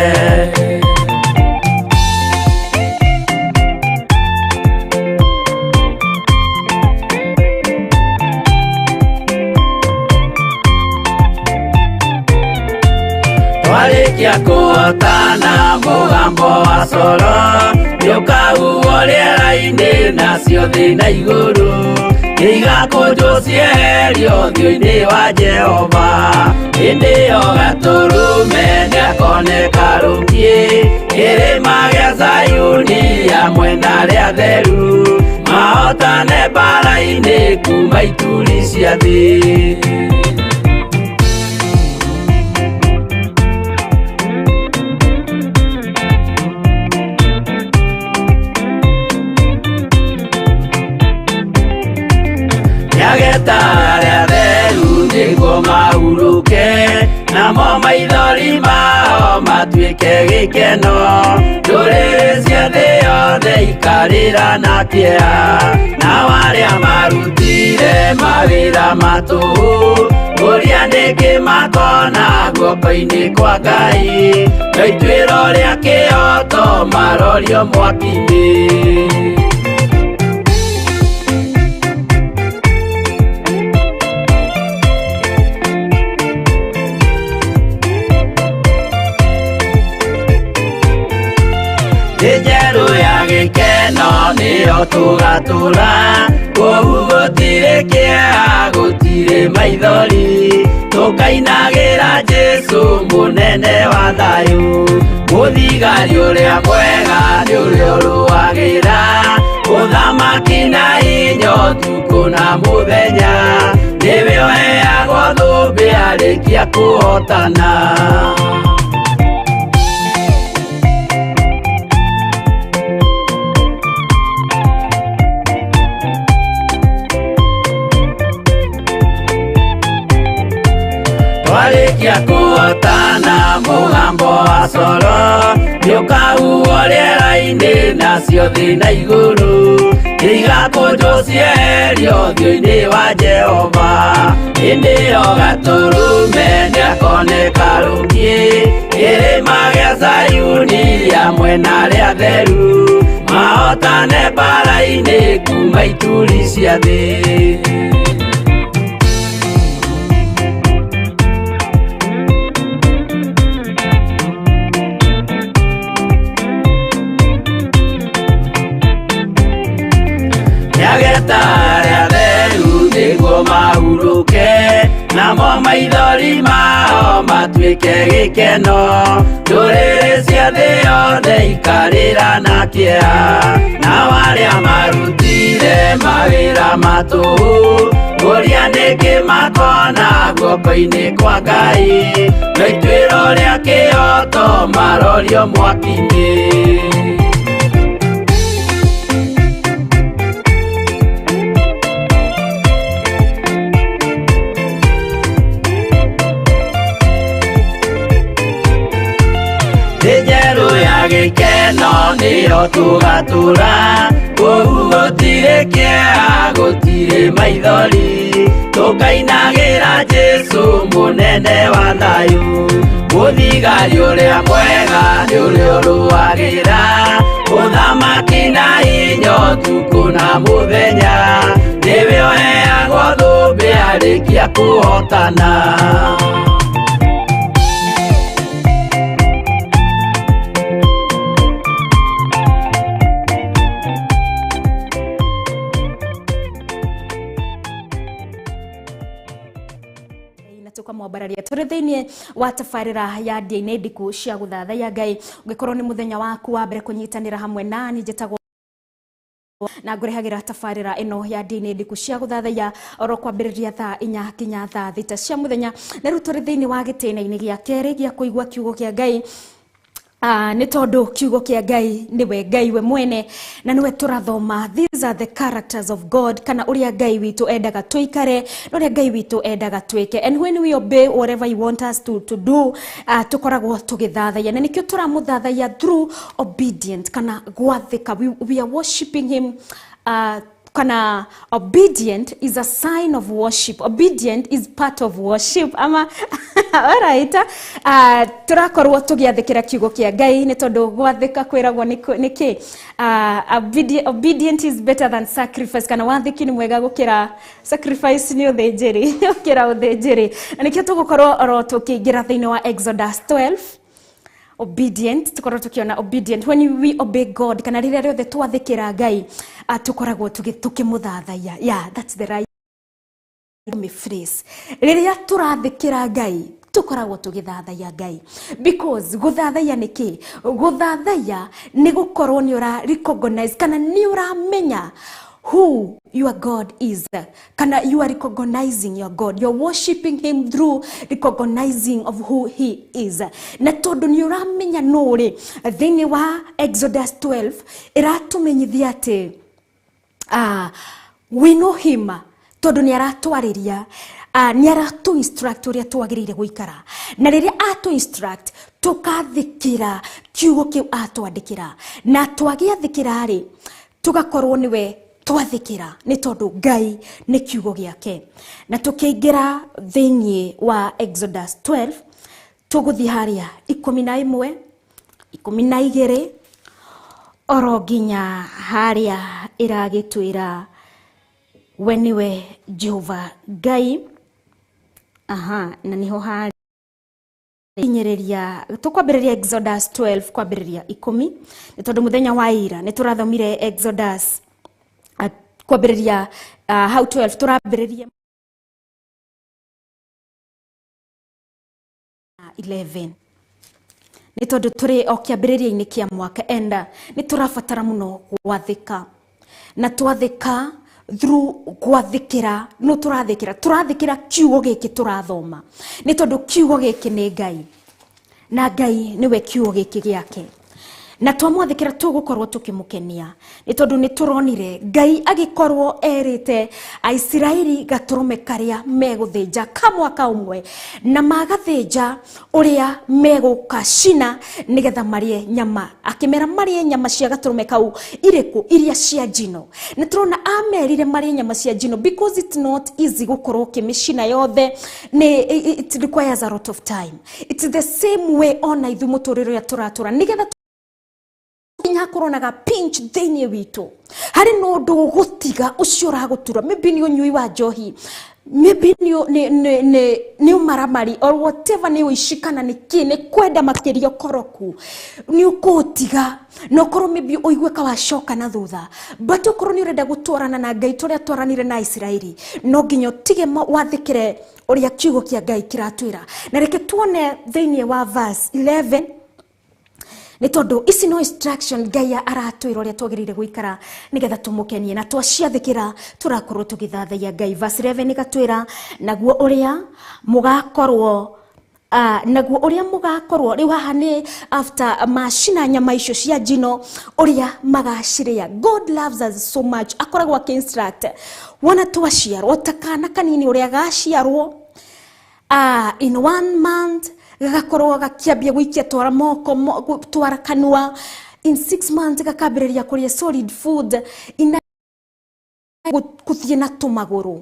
Speaker 2: Twarĩkia kũhotana mũgambo wa coro nĩũkahuhwo rĩera-inĩ, nacio thĩ na igũrũ nĩigakũnjwo cieherio ũthiũ-inĩ wa Jehova. Hĩndĩ ĩyo gatũrũme nĩakoneka. rũkiĩ kĩrĩma gĩa Zayuni hamwe na arĩa atheru mahotane mbara-inĩ kuma ituri cia thĩ. Nĩageta arĩa atheru nĩguo mahurũke namo maithori mao matuĩke gĩkeno ndũrĩrĩ cia thĩ yothe ikarĩra na kĩeha nao arĩa marutire mawĩra ma tũhũ ũrĩa nĩkĩ makona guoko-inĩ kwa Ngai no ituĩro rĩa kĩhooto marorio mwaki-inĩ. Thĩ njerũ ya gĩkeno nĩyo tũgatũra kũu gũtirĩ kĩeha gũtirĩ maithori tũkainagĩra Jesũ mũnene wa thayũ mũthigari ũrĩa mwega nĩ ũrĩa ũrũagĩra ũthamaki na hinya ũtukũ na mũthenya nĩwe ũheagwo thũmbĩ arĩkia kũhotana. Twarĩkia kũhotana mũgambo wa coro nĩũkahuhwo rĩera-inĩ nacio thĩ na igũrũ nĩigakũnjwo cieherio ũthiũ-inĩ wa Jehova hĩndĩ ĩyo Gatũrũme nĩakoneka rũkiĩ kĩrĩma gĩa Zayuni hamwe na arĩa atheru mahotane mbara-inĩ kuma ituri cia thĩ. Nĩageta arĩa atheru nĩguo mahurũke namo maithori mao matuĩke gĩkeno ndũrĩrĩ cia thĩ yothe ikarĩra na kĩeha nao arĩa marutire mawĩra ma tũhũ ũrĩa nĩkĩ makona guoko-inĩ kwa Ngai no ituĩro rĩa kĩhooto marorio mwaki-inĩ. Thĩ njerũ ya gĩkeno nĩyo tũgatũra kũu gũtirĩ kĩeha gũtirĩ maithori tũkainagĩra Jesũ mũnene wa thayũ mũthigari ũrĩa mwega nĩ ũrĩa ũrũagĩra ũthamaki na hinya ũtukũ na mũthenya nĩwe ũheagwo thũmbĩ arĩkia kũhotana.
Speaker 8: Tukamwambararia turi thiini wa tabarira ya ndĩa-inĩ ndiku cia gũthathaiya Ngai ũngĩkorwo nĩ mũthenya waku wa mbere kũnyitanĩra hamwe nani njĩtagwo na ngũrehagĩra tabarĩra ĩno ya ndĩa-inĩ ndiku cia gũthathaiya oro kwambĩrĩria thaa 4 nginya thaa 6 cia mũthenya. Na rĩu tũrĩ thĩinĩ wa gĩtĩna-inĩ gĩa kerĩ gĩa kũigua kiugo kĩa Ngai. Nĩ tondũ kiugo kĩa Ngai nĩwe Ngai we mwene na nĩwe tũrathoma. These are the characters of God, kana ũrĩa Ngai witũ endaga tũikare na ũrĩa Ngai witũ endaga twĩke. And when we obey whatever you want us to do, tũkoragwo tũgĩthathaiya, na nĩkĩo tũramũthathaiya through obedient kana gwathĩka. We are worshiping him. Kana obedient is a sign of worship. Obedient is part of worship. Ama all right. Turakorwo tugiathikira kiugo kia Ngai ni tondu gwathika kwiragwo niki. Obedient is better than sacrifice, kana wathiki ni mwega gukira sacrifice ni uthinjiri gukira uthinjiri. Na nikio tugukorwo oro tukiingira thiini wa Exodus 12. Obedient, tukorwo tukiona obedient when we obey God, kana rĩrĩa rĩothe twathĩkĩra Ngai, tukoragwo tukĩmũthathaiya. Yeah, that's the right phrase. Rĩrĩa tũrathĩkĩra Ngai
Speaker 9: Tũkoragwo tũgĩthathaiya Ngai, because gũthathaiya nĩ kĩ? Gũthathaiya nĩ gũkorwo nĩ ũra recognize kana nĩ ũramenya who your God is, kana you are recognizing your God. You're worshiping him through recognizing of who he is. Na tondũ nĩ ũramenya nũ rĩ, thĩinĩ wa Exodus 12 ĩratũmenyithia atĩ we know him tondũ nĩ aratwarĩria, nĩ aratũ instruct ũrĩa twagĩrĩire gũikara, na rĩrĩa atũ instruct tũkathĩkĩra kiugo kĩu atwandĩkĩra, na twagĩathĩkĩra rĩ, tũgakorwo nĩwe twathĩkĩra, nĩ tondũ Ngai nĩ kiugo gĩake. Na tũkĩingĩra thĩinĩ wa Exodus 12, tũgũthiĩ harĩa 11, 12, oro nginya harĩa ĩragĩtwĩra we nĩwe Jehova Ngai. Aha, na niho harĩ kinyĩrĩria tũkwambĩrĩria Exodus 12 kwambĩrĩria 10, nĩ tondũ mũthenya wa ira nĩ tũrathomire Exodus kwambĩrĩria hau 12, tũrambĩrĩria 11, nĩ tondũ tũrĩ o kĩambĩrĩria-inĩ kĩa mwaka and nĩ tũrabatara mũno gwathĩka, na twathĩka through gwathĩkĩra no tũrathĩkĩra, tũrathĩkĩra kiugo gĩkĩ tũrathoma, nĩ tondũ kiugo gĩkĩ nĩ Ngai na Ngai nĩwe kiugo gĩkĩ gĩake, na twamwathĩkĩra tũgũkorwo tũkĩmũkenia, nĩ tondũ nĩ tũronire Ngai agĩkorwo erĩte Aisiraeli gatũrũme karĩa megũthĩnja ka mwaka ũmwe, na magathĩnja ũrĩa megũkacina nĩgetha marĩe nyama, akĩmera marĩe nyama cia gatũrũme kau irĩkũ? Iria cia njino. Nĩ tũrona amerire marĩe nyama cia njino because it's not easy gũkorwo ũkĩmĩcina yothe, nĩ it requires a lot of time. It's the same way ona ithuĩ mũtũrĩre ũrĩa tũratũra, nĩgetha nginya hakorwo na ga pinch thĩinĩ witũ harĩ na ũndũ ũgũtiga ũcio ũragũtura. Maybe nĩ ũnyui wa njohi, maybe nĩ ũmaramari or whatever, nĩ ũici kana nĩ kĩ, nĩ kwenda makĩria ũkoroku, nĩ ũkũũtiga na ũkorwo maybe ũigue ka wacoka na thutha. But ũkorwo nĩ ũrenda gũtwarana na Ngai tũrĩa twaranire na Isiraeli, no nginya ũtige wathĩkĩre ũrĩa kiugo kĩa Ngai kĩratwĩra. Na reke tuone thĩinĩ wa verse 11, nĩ tondũ ici no instruction Ngai aratwĩra ũrĩa twagĩrĩire gũikara nĩgetha tũmũkenie, na twaciathĩkĩra tũrakorwo tũgĩthathaiya Ngai. Verse 11 ĩgatwĩra, naguo ũrĩa mũgakorwo naguo ũrĩa mũgakorwo rĩu haha nĩ after macina nyama icio cia njino, ũrĩa magacirĩa. God loves us so much, akoragwo akĩ-instruct wona twaciarwo ta kana kanini, ũrĩa gaciarwo in one month gagakorwo gakĩambia gũikia twara moko twara kanua, in 6 months gakambĩrĩria kũrĩa solid food, ina gũthiĩ na tũmagũrũ.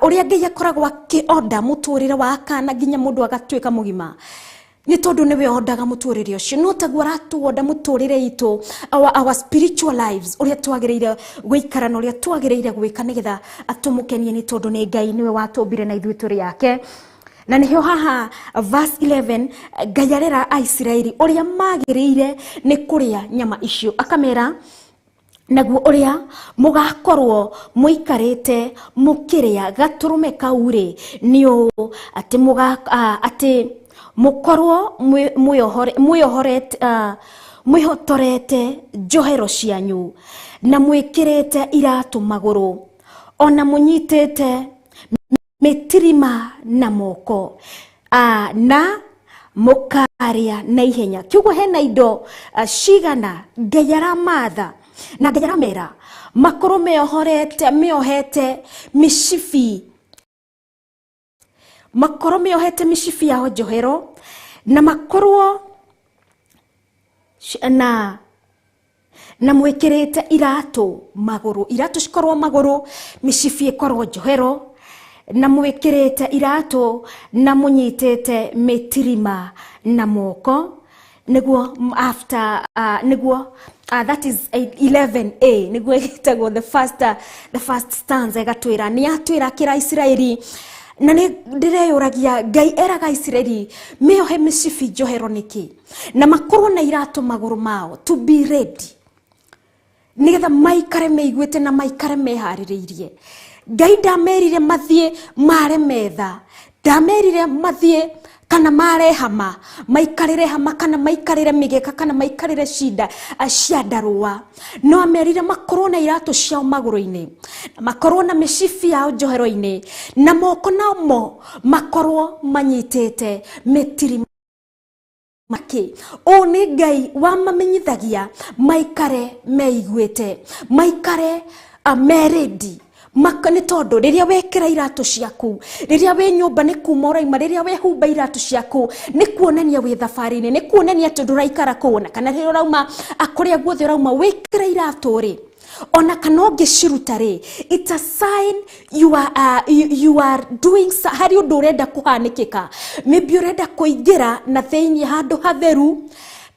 Speaker 9: Ũrĩa Ngai akoragwo akĩonda mũtũrĩre wa kana nginya mũndũ agatuĩka mũgima, nĩ tondũ nĩwe ondaga mũtũrĩre ũcio, no taguo aratuonda mũtũrĩre itũ, our spiritual lives, ũrĩa twagĩrĩire gũikara na ũrĩa twagĩrĩire gwĩka nĩgetha atũmũkenie, nĩ tondũ nĩ Ngai, nĩwe watũmbire na ithuĩ tũrĩ yake. Na nĩho haha verse 11 Ngai arera Aisiraeli ũrĩa magĩrĩire nĩ kũrĩa nyama icio, akamera, naguo ũrĩa mũgakorwo mũikarĩte mũkĩrĩa gatũrũme kau rĩ, nĩ ũũ atĩ atĩ mũkorwo mwĩhotorete njohero cianyu, na mwĩkĩrĩte iratũ magũrũ, ona mũnyitĩte mĩtirima na moko, na mũkarĩa na ihenya. Kiugo hena indo cigana Ngai aramatha na Ngai aramera makorwo meohorete, meohete mĩcibi, makorwo meohete mĩcibi yao njohero, na makorwo na mwĩkĩrĩte iratũ magũrũ, iratũ cikorwo magũrũ, mĩcibi ĩkorwo njohero, na mwĩkĩrĩte iratũ, na mũnyitĩte mĩtirima na moko, nĩguo after nĩguo that is 11a, nĩguo ĩtagwo the first stanza. Ĩgatwĩra nĩ atwĩra kĩra Isiraeli, na nĩ ndĩreyũragia Ngai eraga Isiraeli meohe mĩcibi njohero nĩkĩ na makorwo na iratũ magũrũ mao, to be ready, nigetha maikare meiguĩte na maikare meharĩrĩirie. Ngai ndamerire mathiĩ mare metha, ndamerire mathiĩ.
Speaker 8: Kana mare hama, maikarĩre hama, kana maikarĩre mĩgeka, kana maikarĩre cinda ciandarũa. No amerire makorwo na iratũ ciao magũrũ-inĩ, makorwo na mĩcibi yao njohero-inĩ, na moko namo makorwo manyitĩte mĩtiri maki. Ũũ nĩ Ngai wamamenyithagia maikare meiguĩte, maikare meredi. Nĩ tondũ rĩrĩa wekĩra iratũ ciaku, rĩrĩa wĩ nyũmba nĩ kuma ũraima, rĩrĩa wehumba iratũ ciaku nĩ kuonania wĩ thabarĩ-inĩ, nĩ kuonania atĩ ndũraikara kũu, na kana rĩrĩa ũrauma kũrĩa guothe ũrauma wĩkĩra iratũ rĩ, ona kana ũngĩciruta rĩ, it's a sign you are, you are doing harĩ ũndũ ũrenda kũhanĩkĩka. Maybe ũrenda kũingĩra na thĩinĩ handũ hatheru,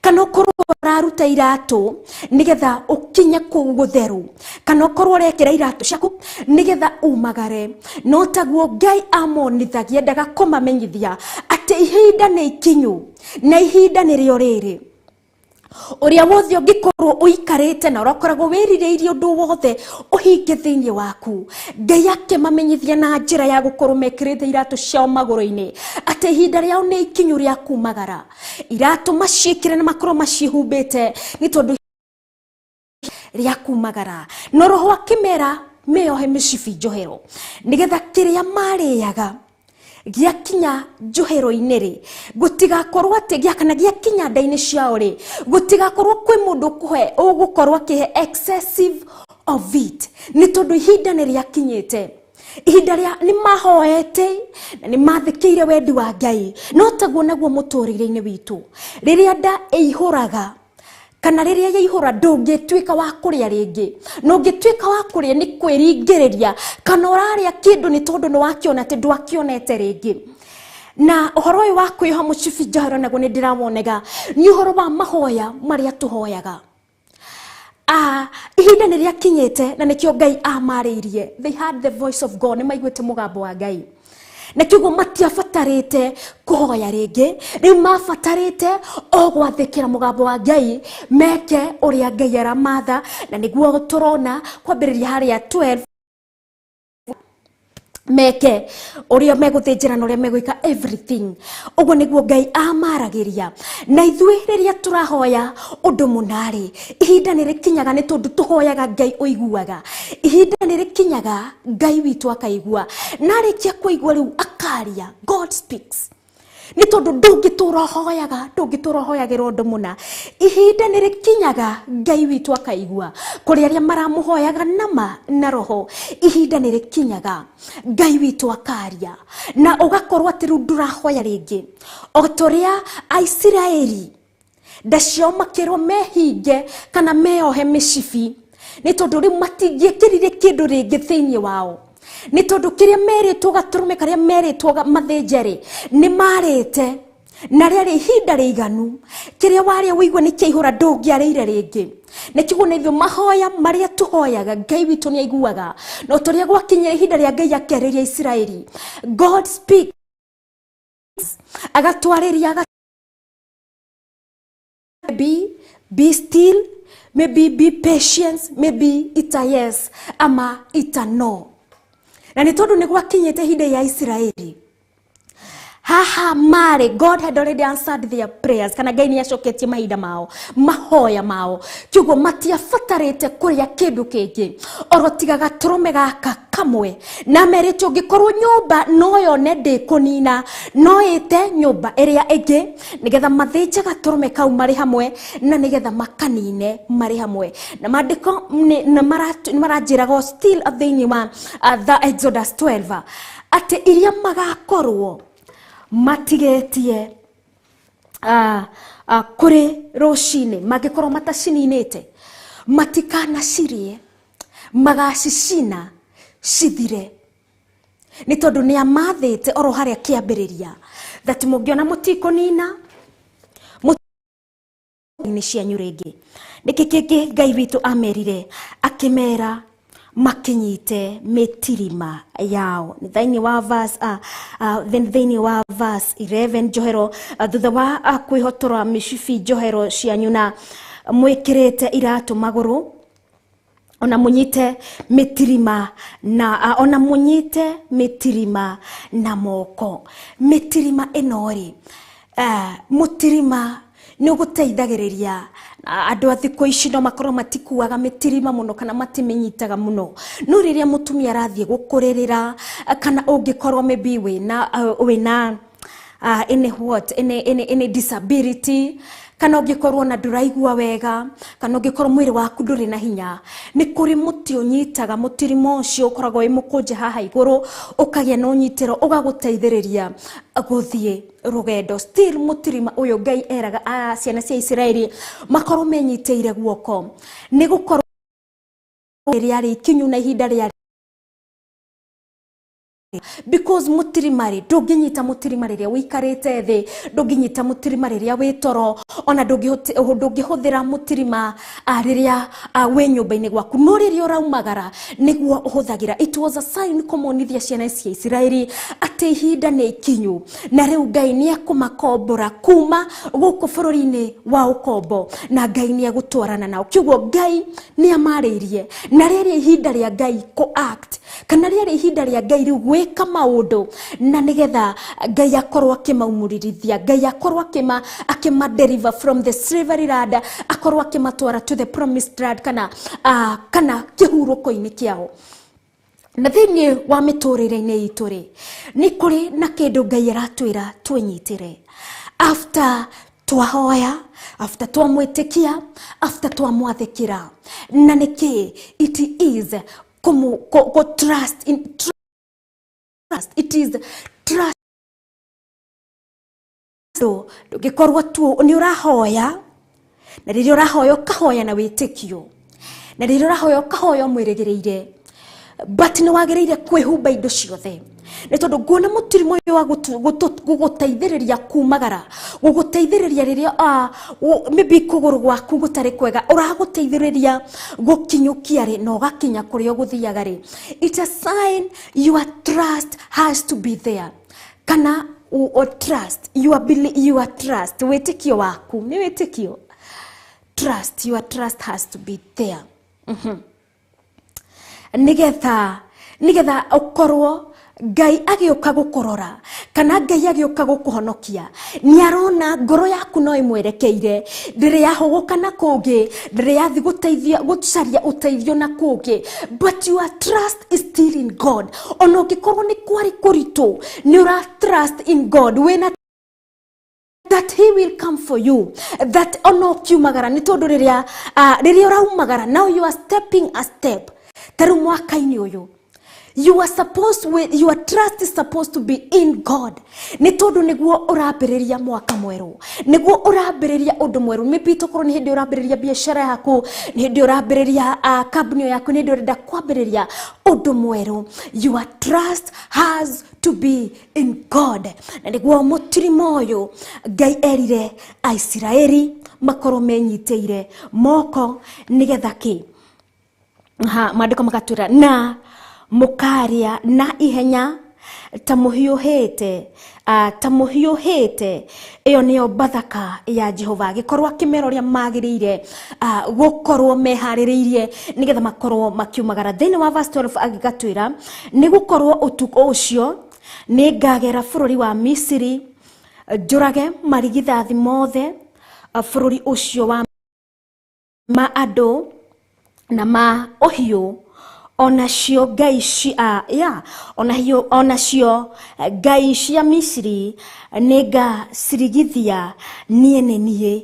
Speaker 8: kana ũkorwo ũraruta iratũ nĩgetha ũkinye kũu gũtheru, kana ũkorwo ũrekĩra iratũ ciaku nĩgetha umagare. No taguo Ngai amonithagia, endaga kũmamenyithia atĩ ihinda nĩ ikinyu na ihinda nĩrĩo rĩrĩ. Ũrĩa wothe ũngĩkorwo ũikarĩte na ũrakoragwo wĩrirĩirie ũndũ wothe ũhinge thĩinĩ waku, Ngai akĩmamenyithia na njĩra ya gũkorwo mekĩrĩte iratũ ciao magũrũ-inĩ atĩ ihinda rĩao nĩ ikinyu rĩa kumagara. Iratũ maciĩkĩre na makorwo macihumbĩte nĩ tondũ rĩa kumagara. No roho akĩmera meohe mĩcibi njohero nĩgetha kĩrĩa marĩaga gĩakinya njohero-inĩ rĩ, gũtigakorwo atĩ gĩa kana gĩakinya nda-inĩ ciao rĩ, gũtigakorwo kwĩ mũndũ ũgũkorwo akĩhe excessive of it, nĩ tondũ ihinda nĩ rĩakinyĩte. Ihinda rĩa nĩ mahoete na nĩ mathĩkĩire wendi wa Ngai. No taguo naguo mũtũrĩre-inĩ witũ, rĩrĩa nda ĩihũraga kana rĩrĩa yaihũra ndũngĩtuĩka wa kũrĩa rĩngĩ, na ũngĩtuĩka wa kũrĩa nĩ kwĩringĩrĩria kana ũrarĩa kĩndũ nĩ tondũ nĩ wakĩona atĩ ndwakĩonete rĩngĩ. Na ũhoro ũyũ wa kwĩyoha mũcibi njohero naguo nĩ ndĩrawonega nĩ ũhoro wa mahoya marĩa tũhoyaga. Ihinda nĩ rĩakinyĩte na nĩkĩo Ngai amarĩirie. They heard the voice of God, nĩ maiguĩte mũgambo wa Ngai. Na kĩguo matiabatarĩte kũhoya rĩngĩ, rĩu mabatarĩte o gwathĩkĩra mũgambo wa Ngai, meke ũrĩa Ngai aramatha, na nĩguo tũrona kwambĩrĩria harĩa 12 meke ũrĩa megũthĩnjĩra na ũrĩa megwĩka everything. Ũguo nĩguo Ngai amaragĩria. Na ithuĩ rĩrĩa tũrahoya ũndũ mũna-rĩ, ihinda nĩ rĩkinyaga nĩ tondũ tũhoyaga Ngai ũiguaga. Ihinda nĩ rĩkinyaga Ngai witũ akaigua, na arĩkia kũigua rĩu akaria. God speaks. Nĩ tondũ ndũngĩtũra ũhoyaga, ndũngĩtũra ũhoyagĩra ũndũ mũna. Ihinda nĩ rĩkinyaga Ngai witũ akaigua. Kũrĩ arĩa maramũhoyaga nama na roho, ihinda nĩ rĩkinyaga Ngai witũ akaria, na ũgakorwo atĩ rĩu ndũrahoya rĩngĩ. O ta ũrĩa Aisiraeli nda ciao makĩrwo mehinge kana meohe mĩcibi, nĩ tondũ rĩu matingĩekĩrire kĩndũ rĩngĩ thĩinĩ wao, nĩ tondũ kĩrĩa merĩtwo gatũrũme karĩa merĩtwo mathĩnje rĩ, nĩ marĩte na rĩarĩ ihinda rĩiganu. Kĩrĩa warĩa ũigue nĩ kĩaihũra, ndũngĩarĩire rĩngĩ. Na kĩguo nĩ ithuĩ mahoya marĩa tũhoyaga Ngai witũ nĩ aiguaga. No tũrĩa gwakinyire ihinda rĩa Ngai akĩarĩria Isiraeli, God speaks, agatwarĩria, maybe be still, maybe be patient, maybe it's a yes ama it's a no. Na nĩ tondũ nĩ gwakinyĩte ihinda ya Isiraeli haha marĩ, God had already answered their prayers, kana Ngai nĩ acoketie mahinda mao, mahoya mao, kĩguo matiabatarĩte kũrĩa kĩndũ kĩngĩ oro tiga gatũrũme gaka kamwe. Na merĩte ũngĩkorwo nyũmba no yone ndĩkũnina, no ĩte nyũmba ĩrĩa ĩngĩ nĩgetha mathĩnje gatũrũme kau marĩ hamwe, na nĩgetha makanine marĩ hamwe. Na maandĩko nĩ maranjĩraga still thĩinĩ wa the Exodus 12 atĩ iria magakorwo matigĩtie kũrĩ rũcinĩ, mangĩkorwo matacininĩte, matikanacirie, magacicina cithire, nĩ tondũ nĩ amathĩte oro harĩa kĩambĩrĩria that mũngĩona mũtikũnina nĩ cianyu rĩngĩ. Nĩkĩ kĩngĩ Ngai witũ amerire? Akĩmera makinyite mĩtirima yao. Nĩ thĩinĩ wa verse then thĩinĩ wa verse 11 njohero, thutha wa kwĩhotora mĩcibi njohero cianyu na mwĩkĩrĩte iratũ magũrũ. Ona munyite mitirima na ona munyite mitirima na moko. Mitirima ĩno rĩ, mutirima nĩ ũgũteithagĩrĩria andũ a thikũ ici no makorwo matikuaga mĩtirima mũno kana matimĩnyitaga mũno, no rĩrĩa mũtumia arathiĩ gũkũrĩrĩra kana ũngĩkorwo maybe wĩna any what any disability, kana ũngĩkorwo na ndũraigua wega, kana ũngĩkorwo mwĩrĩ waku ndũrĩ na hinya, nĩ kũrĩ mũtĩ ũnyitaga mũtirima ũcio ũkoragwo wĩ mũkũnje haha igũrũ, ũkagĩa na ũnyitĩro ũgagũteithĩrĩria gũthiĩ rũgendo. Still mũtirima ũyũ Ngai eraga ciana cia Isiraeli makorwo menyitĩire guoko, nĩ gũkorwo rĩarĩ ikinyu na ihinda rĩarĩ, because mutirima rĩ, ndũngĩnyita mutirima rĩrĩa ũikarĩte thĩ, ndũngĩnyita mutirima rĩrĩa wĩ toro, ona ndũngĩhũthĩra mutirima rĩrĩa wĩ nyũmba-inĩ gwaku, no rĩrĩa ũraumagara nĩguo ũhũthagĩra. It was a sign kũmonithia ciana cia Isiraeli atĩ ihinda nĩ ikinyu na rĩu Ngai nĩ ekũmakombora kuma gũkũ bũrũri-inĩ wa ũkombo, na Ngai nĩ egũtwarana nao. Kĩguo Ngai nĩ amarĩirie, na rĩrĩ ihinda rĩa Ngai kũ act, kana rĩarĩ ihinda rĩa Ngai rĩu gwĩka maũndũ, na nĩgetha Ngai akorwo akĩmaumũrĩrithia, Ngai akorwo akĩma deliver from the slavery land, akorwo akĩmatwara to the promised land, kana kĩhurũko-inĩ kĩao. Na thĩinĩ wa mĩtũrĩre-inĩ itũ rĩ, nĩ kũrĩ na kĩndũ Ngai aratwĩra twĩnyitĩre after twahoya, after twamwĩtĩkia, after twamwathĩkĩra. Na nĩkĩ? It is kũ trust in trust. It is trust. Ndũngĩkorwo tu nĩ ũrahoya, na rĩrĩa ũrahoya ũkahoya na wĩtĩkio, na rĩrĩa ũrahoya ũkahoya ũmwĩrĩgĩrĩire, but nĩ wagĩrĩire kwĩhumba indo ciothe, nĩ tondũ nguona mũtirima ũyũ wa gũgũteithĩrĩria kumagara, gũgũteithĩrĩria rĩrĩa maybe kũgũrũ gwaku gũtarĩ kwega, ũragũteithĩrĩria gũkinyũkia rĩ, na ũgakinya kũrĩa ũgũthiaga rĩ. It's a sign your trust has to be there, kana trust your your trust, wĩtĩkio waku nĩ wĩtĩkio, trust, your trust has to be there. Nĩgetha ũkorwo Ngai agĩũka gũkũrora, kana Ngai agĩũka gũkũhonokia, nĩ arona ngoro yaku no ĩmwerekeire, ndĩrĩ yahũgũka na kũngĩ, ndĩrĩ yathi gũteithia gũcaria ũteithio na kũngĩ, but your trust is still in God. Ona ũngĩkorwo nĩ kwarĩ kũritũ, nĩ ũra trust in God, wĩna that he will come for you, that ona ũkiumagara, nĩ tondũ rĩrĩa ũraumagara, now you are stepping a step. Ta rĩu mwaka-inĩ ũyũ, you are supposed with your trust is supposed to be in God, nĩ tondũ nĩguo ũrambĩrĩria mwaka mwerũ, nĩguo ũrambĩrĩria ũndũ mwerũ. Maybe tokorwo nĩ hĩndĩ ũrambĩrĩria biacara yaku, nĩ hĩndĩ ũrambĩrĩria kambuni yaku, nĩ hĩndĩ ũrenda kwambĩrĩria ũndũ mwerũ. Your trust has to be in God. Na nĩguo mũtirima ũyũ Ngai erire Aisiraeli makorwo menyitĩire moko, nĩgetha kĩ? Maandĩko magatwĩra na mũkaria na ihenya ta mũhiũhĩte, ta mũhiũhĩte. Ĩyo nĩyo Bathaka ya Jehova. Agĩkorwo akĩmera ũrĩa magĩrĩire gũkorwo meharĩrĩirie nĩgetha makorwo makiumagara. Thĩinĩ wa verse 12 agĩgatwĩra, nĩ gũkorwo ũtukũ ũcio nĩ ngagera bũrũri wa Misiri, njũrage marigithathi mothe bũrũri ũcio wa ma andũ na ma ũhiũ, onacio ngai cia onacio ngai cia Misiri nĩngacirigithia, niĩ nĩ niĩ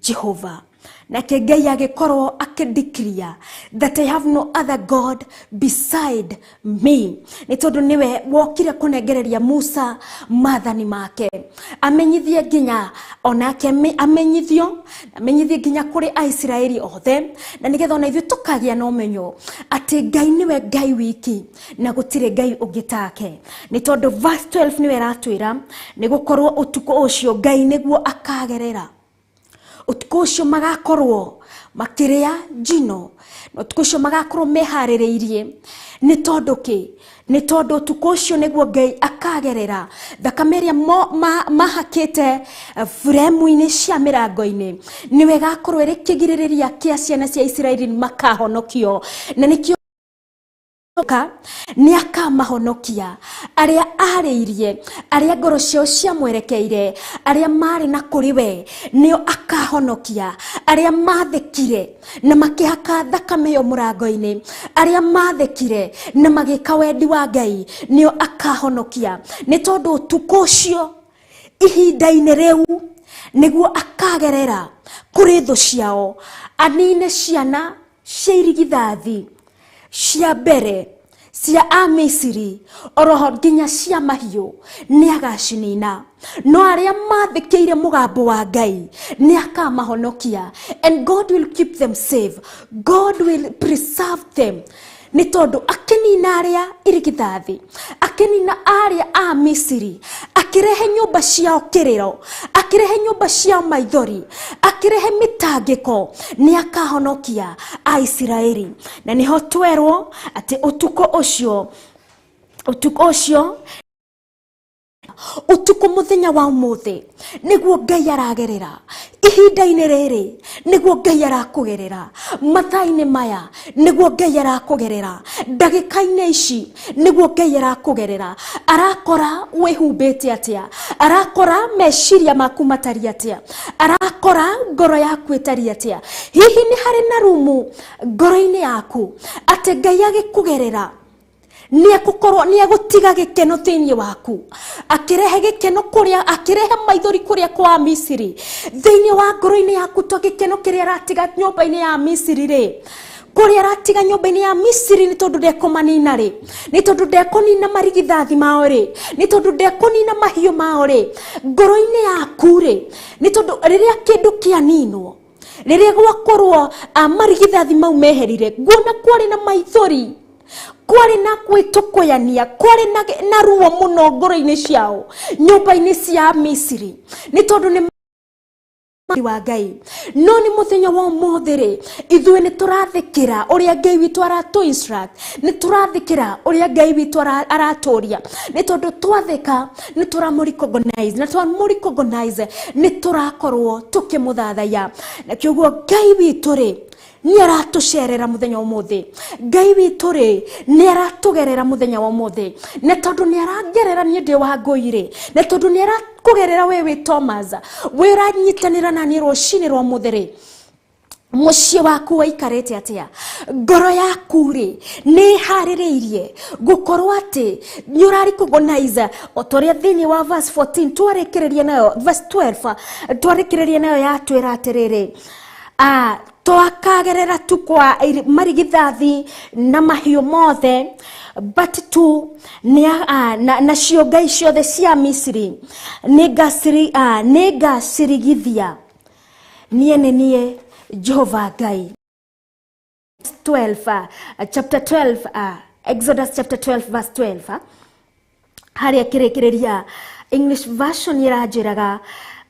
Speaker 8: Jehova. Nake Ngai agĩkorwo akĩdeclare that I have no other God beside me, nĩ tondũ nĩwe wokire kũnengereria Musa maathani make, amenyithie nginya onake amenyithio, amenyithie nginya kũrĩ Aisiraeli othe, na nĩgetha ona ithuĩ tũkagĩa na ũmenyo atĩ Ngai nĩwe Ngai wiki na gũtirĩ Ngai ũngĩ take. Nĩ tondũ verse 12 nĩwe ĩratwĩra, nĩ gũkorwo ũtukũ ũcio Ngai nĩguo akagerera. Ũtukũ ũcio magakorwo makĩrĩa njino, na ũtukũ ũcio magakorwo meharĩrĩirie. Nĩ tondũ kĩ? Nĩ tondũ ũtukũ ũcio nĩguo Ngai akagerera thakame ĩrĩa mahakĩte buremu-inĩ cia mĩrango-inĩ, nĩwe ĩgakorwo ĩrĩ kĩgirĩrĩria kĩa ciana cia Isiraeli makahonokio. Na nĩkĩo nĩ akamahonokia arĩa arĩirie, arĩa ngoro ciao ciamwerekeire, arĩa marĩ na kũrĩ we nĩo akahonokia, arĩa mathĩkire na makĩhaka thakame ĩyo mũrango-inĩ, arĩa mathĩkire na magĩka wendi wa Ngai nĩo akahonokia. Nĩ tondũ ũtukũ ũcio, ihinda-inĩ rĩu, nĩguo akagerera kũrĩ thũ ciao, anine ciana cia irigithathi cia mbere cia Amisiri, oroho nginya cia mahiũ nĩ agacinina. No arĩa mathĩkĩire mũgambo wa Ngai nĩ akamahonokia, and God will keep them safe, God will preserve them. Nĩ tondũ akĩnina arĩa irigithathi, akĩnina arĩa a Misiri, akĩrehe nyũmba ciao kĩrĩro, akĩrehe nyũmba ciao maithori, akĩrehe mĩtangĩko, nĩ akahonokia Aisiraeli. Na nĩho twerwo atĩ ũtukũ ũcio, ũtukũ ũcio, ũtukũ mũthenya wa ũmũthĩ nĩguo Ngai aragerera. Ihinda-inĩ rĩrĩ nĩguo Ngai arakũgerera. Mathaa-inĩ maya nĩguo Ngai arakũgerera. Ndagĩka-inĩ ici nĩguo Ngai arakũgerera. Arakora wĩhumbĩte atĩa, arakora meciria maku matariĩ atĩa, arakora ngoro yaku ĩtariĩ atĩa. Hihi nĩ harĩ na rumu ngoro-inĩ yaku atĩ Ngai agĩkũgerera nĩ egũkorwo nĩ egũtiga gĩkeno thĩinĩ waku, akĩrehe gĩkeno kũrĩa, akĩrehe maithori kũrĩa kwa Misiri thĩinĩ wa ngoro-inĩ yaku? To gĩkeno kĩrĩa aratiga nyũmba-inĩ ya Misiri rĩ, kũrĩa aratiga nyũmba-inĩ ya Misiri, nĩ tondũ ndekũmanina rĩ, nĩ tondũ ndekũnina marigithathi mao rĩ, nĩ tondũ ndekũnina mahiũ mao rĩ, ngoro-inĩ yaku rĩ, nĩ tondũ rĩrĩa kĩndũ kĩaninwo, rĩrĩa gwakorwo marigithathi mau meherire, nguona kwarĩ na maithori, kwarĩ na gwĩtũkũyania, kwarĩ na ruo mũno ngoro-inĩ ciao nyũmba-inĩ cia Misiri, nĩ tondũ nĩ wa Ngai. No nĩ mũthenya wa ũmũthĩ rĩ, ithuĩ nĩ tũrathĩkĩra ũrĩa Ngai witũ aratũ instruct, nĩ tũrathĩkĩra ũrĩa Ngai witũ aratũria? Nĩ tondũ twathĩka nĩ tũramũ recognize, na twamũ recognize nĩ tũrakorwo tũkĩmũthathaiya. Na kĩoguo Ngai witũ rĩ, nĩ aratũcerera mũthenya wa ũmũthĩ. Ngai witũ rĩ, nĩ aratũgerera mũthenya wa ũmũthĩ. Na tondũ nĩ arangerera niĩ ndĩ wa Ngũi rĩ, na tondũ nĩ arakũgerera we wĩ Thomas, wĩ ũranyitanĩra na niĩ rũcinĩ rwa ũmũthĩ rĩ, mũciĩ waku waikarĩte atĩa? Ngoro yaku rĩ, nĩ ĩharĩrĩirie gũkorwo atĩ nĩ ũra recognize o ta ũrĩa thĩinĩ wa verse 14 twarĩkĩrĩria nayo, verse 12 twarĩkĩrĩria nayo, yatwĩra atĩrĩrĩ, twakagerera tu kwa marigithathi na mahiũ mothe, but tu nacio ngai ciothe cia Misiri nĩ ngacirigithia. Niĩ nĩ niĩ Jehova Ngai. 12, chapter 12, Exodus chapter 12 verse 12, harĩa kĩrĩkĩrĩria English version ĩranjĩraga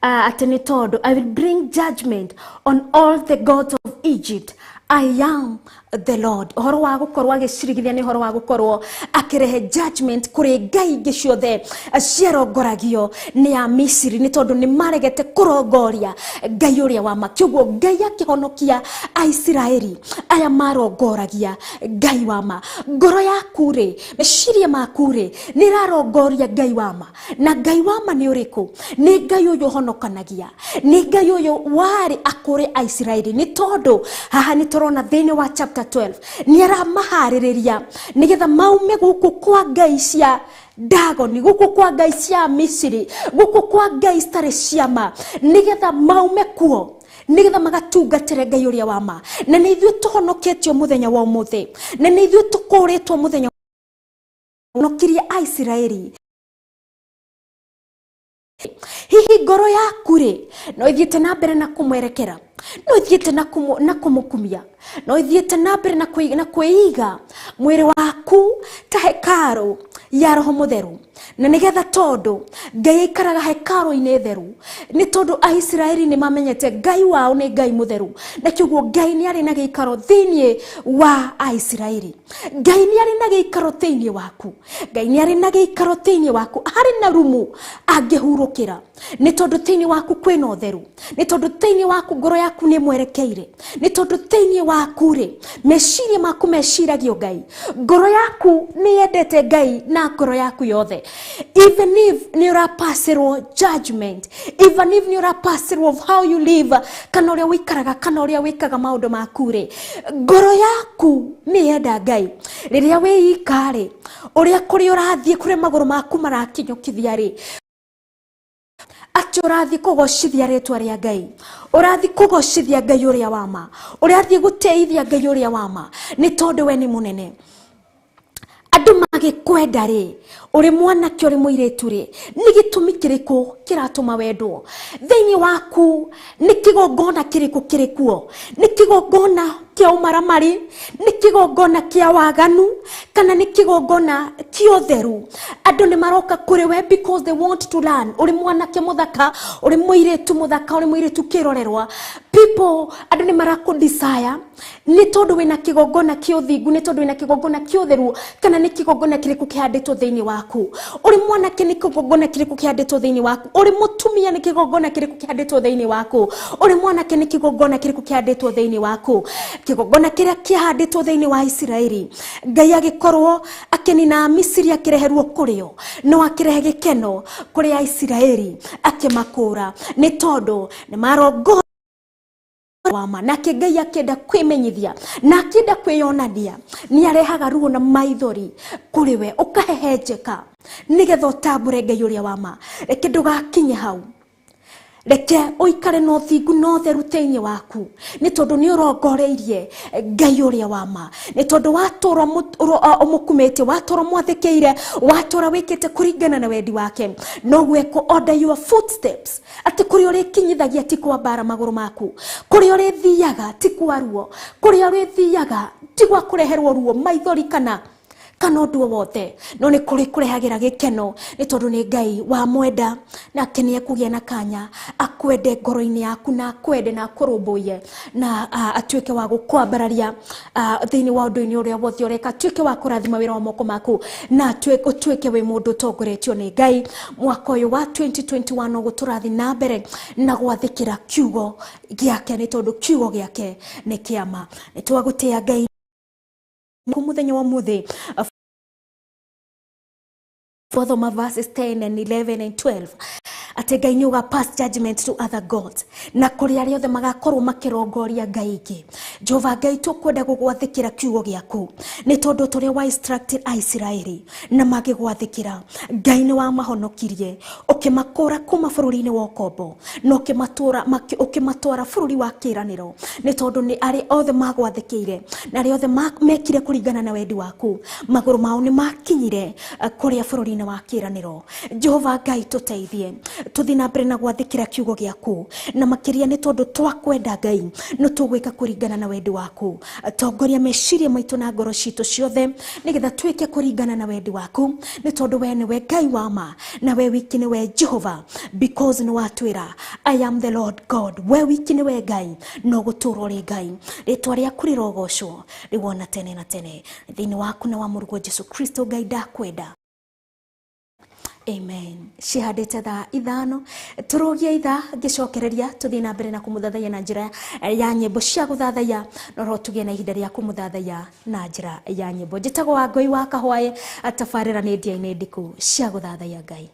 Speaker 8: atĩ nĩ tondũ "I will bring judgment on all the gods of Egypt. I am the Lord." Ũhoro wa gũkorwo agĩcirigithia nĩ ũhoro wa gũkorwo akĩrehe judgment kũrĩ ngai ingĩ ciothe ciarongoragio nĩ a Misiri, nĩ tondũ nĩ maregete kũrongoria Ngai ũrĩa wa ma. Kĩoguo Ngai akĩhonokia Aisiraeli aya marongoragia Ngai wa ma. Ngoro yaku rĩ, meciria maku rĩ, nĩ ĩrarongoria Ngai wa ma? Na Ngai wa ma nĩ ũrĩkũ? Nĩ Ngai ũyũ ũhonokanagia, nĩ Ngai ũyũ warĩ akũrĩ Aisiraeli. Nĩ tondũ haha nĩ tũrona thĩinĩ wa chapter 12 nĩ aramaharĩrĩria nĩgetha maume gũkũ kwa ngai cia Dagoni, gũkũ kwa ngai cia Misiri, gũkũ kwa ngai citarĩ ciama, nĩgetha maume kuo, nĩgetha magatungatĩre Ngai ũrĩa wa ma. Na nĩ ithuĩ tũhonoketio mũthenya wa ũmũthĩ, na nĩ ithuĩ tũkũrĩtwo mũthenya honokirie Aisiraeli. Hihi ngoro yaku rĩ, no ĩthiĩte na mbere na kũmwerekera, no ĩthiĩte na kũmũkumia, no ĩthiĩte na mbere na kwĩiga mwĩrĩ waku ta hekaru ya Roho Mũtheru, na nĩgetha tondũ Ngai aikaraga hekaru-inĩ theru, nĩ tondũ Aisiraeli nĩ mamenyete Ngai wao nĩ Ngai mũtheru, na kĩoguo Ngai nĩ arĩ na gĩikaro thĩinĩ wa Aisiraeli. Ngai nĩ arĩ na gĩikaro thĩinĩ waku, Ngai nĩ arĩ na gĩikaro thĩinĩ waku, harĩ na rumu angĩhurũkĩra, nĩ tondũ thĩinĩ waku kwĩna ũtheru, nĩ tondũ thĩinĩ waku ngoro yaku nĩ mwerekeire, nĩ tondũ thĩinĩ waku rĩ, meciria maku meciragio Ngai, ngoro yaku nĩ yendete Ngai na ngoro yaku yothe. Even if nĩ ũrapasĩrwo judgment, even if nĩ ũrapasĩrwo of how you live, kana ũrĩa ũikaraga, kana ũrĩa wĩkaga maũndũ maku rĩ, ngoro yaku nĩ yenda Ngai. Rĩrĩa wĩika rĩ, ũrĩa kũrĩa ũrathiĩ, kũrĩa magũrũ maku marakinyũkithia rĩ, atĩ ũrathiĩ kũgocithia rĩtwa rĩa Ngai, ũrathiĩ kũgocithia Ngai ũrĩa wa ma, ũrathiĩ gũteithia Ngai ũrĩa wa ma, nĩ tondũ we nĩ mũnene. Andũ magĩkwenda rĩ, ũrĩ mwanake ũrĩ mũirĩtu rĩ, nĩ gĩtũmi kĩrĩkũ kĩratũma wendwo? Thĩinĩ waku nĩ kĩgongona kĩrĩkũ kĩrĩ kuo? Nĩ kĩgongona kĩa ũmaramari? Nĩ kĩgongona kĩa waganu? Kana nĩ kĩgongona kĩa ũtheru? Andũ nĩ maroka kũrĩ we because they want to learn. Ũrĩ mwanake mũthaka, ũrĩ mũirĩtu mũthaka, ũrĩ mũirĩtu kĩrorerwa, people, andũ nĩ marakũ desire nĩ tondũ wĩna kĩgongona kĩa ũthingu, nĩ tondũ wĩna kĩgongona kĩa ũtheru, kana nĩ kĩgongona kĩrĩkũ kĩhandĩtwo thĩinĩ waku? Ũrĩ mwanake nĩ kĩgongona kĩrĩkũ kĩhandĩtwo thĩinĩ waku? Ũrĩ mũtumia nĩ kĩgongona kĩrĩkũ kĩhandĩtwo thĩinĩ waku? Ũrĩ mwanake nĩ kĩgongona kĩrĩkũ kĩhandĩtwo thĩinĩ waku? Kĩgongona kĩrĩa kĩhandĩtwo thĩinĩ wa Isiraeli, Ngai agĩkorwo akĩnina Misiri akĩrehe ruo kũrĩo, no akĩrehe gĩkeno kũrĩ Aisiraeli akĩmakũra, nĩ tondũ nĩ marongo wama. Nake Ngai akĩenda kwĩmenyithia na akĩenda kwĩyonania, nĩ arehaga ruo na maithori kũrĩ we, ũkahehenjeka nĩgetha ũtambũre Ngai ũrĩa wa ma. Reke ndũgakinye hau, reke ũikare na ũthingu na ũtheru thĩinĩ waku, nĩ tondũ nĩ ũrongoreirie Ngai ũrĩa wa ma, nĩ tondũ watũra ũmũkumĩtie, watũra mwathĩkĩire, watũra wĩkĩte kũringana na wendi wake, noguo ekũ order your footsteps, atĩ kũrĩa ũrĩkinyithagia ti kwa mbara magũrũ maku, kũrĩa ũrĩthiaga ti kwa ruo, kũrĩa ũrĩthiaga ti gwa kũreherwo ruo, maithori kana ũndũ o wothe, no nĩ kũrĩ kũrehagĩra gĩkeno, nĩ tondũ nĩ Ngai wa mwenda, nake nĩ ekũgĩa na kanya akwende ngoro-inĩ yaku, na akwende na akũrũmbũiye, na atuĩke wa gũkwambararia thĩinĩ wa ũndũ-inĩ ũrĩa wothe ũreka, atuĩke wa kũrathima wĩra wa moko maku, na ũtuĩke wĩ mũndũ ũtongoretio nĩ Ngai. Mwaka ũyũ wa 2021 ũgũtũrathi na mbere na gwathĩkĩra kiugo gĩake, nĩ tondũ kiugo gĩake nĩ kĩama. Nĩ twagũtĩa Ngai mũthenya wa mũthĩ. Twathoma verses 10 and 11 and 12 atĩ Ngai nĩ ũga pass judgment to other gods, na kũrĩ arĩa othe magakorwo makĩrongoria Ngai ingĩ. Jehova Ngai, tũkwenda gũgwathĩkĩra kiugo gĩaku, nĩ tondũ tũrĩa wa instructed Aisiraeli na magĩgwathĩkĩra, Ngai nĩ wamahonokirie, ũkĩmakũra kuma bũrũri-inĩ wa ũkombo, na ũkĩmatwara bũrũri wa kĩĩranĩro, nĩ tondũ nĩ arĩa othe magwathĩkĩire na arĩa othe mekire kũringana na wendi waku, magũrũ mao nĩ makinyire kũrĩa bũrũri-inĩ wa kĩĩranĩro. Jehova Ngai, tũteithie tũthiĩ na mbere na gwathĩkĩra kiugo gĩaku, na makĩria nĩ tondũ twakwenda Ngai, no tũgwĩka kũringana na wendi waku. Tongoria meciria maitũ na ngoro citũ ciothe, nĩgetha twĩke kũringana na wendi waku, nĩ tondũ we nĩwe Ngai wa ma, na we wiki nĩwe Jehova, because nĩ watwĩra I am the Lord God, we wiki nĩwe Ngai, no gũtũũra ũrĩ Ngai. Rĩtwa rĩaku rĩrogocwo rĩu ona tene na tene, thĩinĩ waku na wa mũrũguo Jesu Kristo. Ngai ndakwenda. Amen. Cihandĩte thaa 5 tũrũgie ithaa ngĩcokereria tũthiĩ na mbere na kũmũthathaiya na njĩra ya nyĩmbo cia gũthathaiya, no roho tũgĩe na ihinda rĩa kũmũthathaiya na njĩra ya nyĩmbo. Njĩtagwo Wangũi wa Kahwaĩ, tabarĩra nĩ ndia-inĩ ndiku cia gũthathaiya Ngai.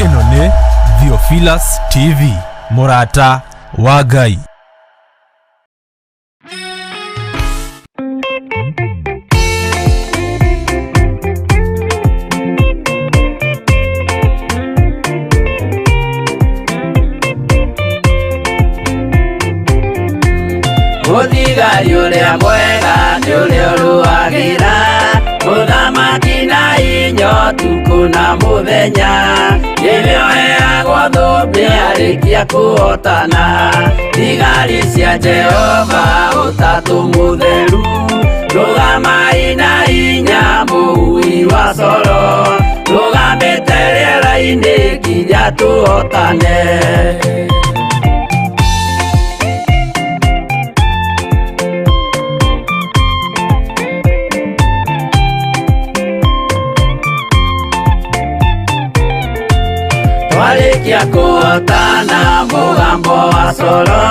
Speaker 10: Ĩno nĩ Theophilus TV, mũrata wa Ngai.
Speaker 2: Mũthigari ũrĩa Ũrĩa mwega nĩ ũrĩa ũrũagĩra mũthamaki na inya ũtukũ na mũthenya, nĩwe ũheagwo thũmbĩ arĩkia kũhotana. Thigari cia Jehova ũtatũ mũtheru, rũgamai na inya mũhui wa coro, rũgamĩte rĩera-inĩ nginya tũhotane. Twarĩkia kũhotana mũgambo wa coro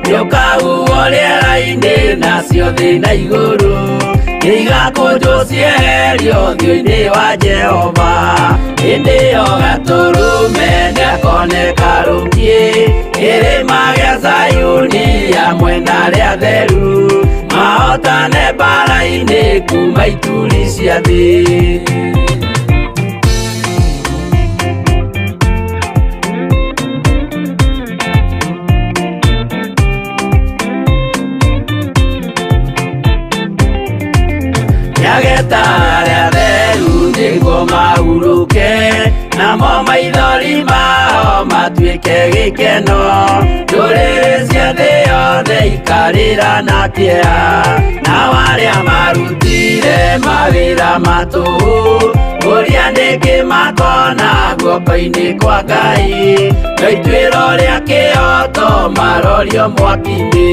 Speaker 2: nĩũkahuhwo rĩera-inĩ nacio thĩ na igũrũ nĩigakũnjwo cieherio ũthiũ-inĩ wa Jehova. Hĩndĩ ĩyo Gatũrũme nĩakoneka rũkiĩ kĩrĩma gĩa Zayuni hamwe na arĩa atheru, mahotane mbaara-inĩ kuma ituri cia thĩ. Nĩageta arĩa atheru nĩguo mahurũke, namo maithori mao matuĩke gĩkeno. Ndũrĩrĩ cia thĩ yothe ikarĩra na kĩeha, nao arĩa marutire mawĩra ma tũhũ ũrĩa nĩkĩ makona guoko-inĩ kwa Ngai, no ituĩro rĩa kĩhooto marorio mwaki-inĩ.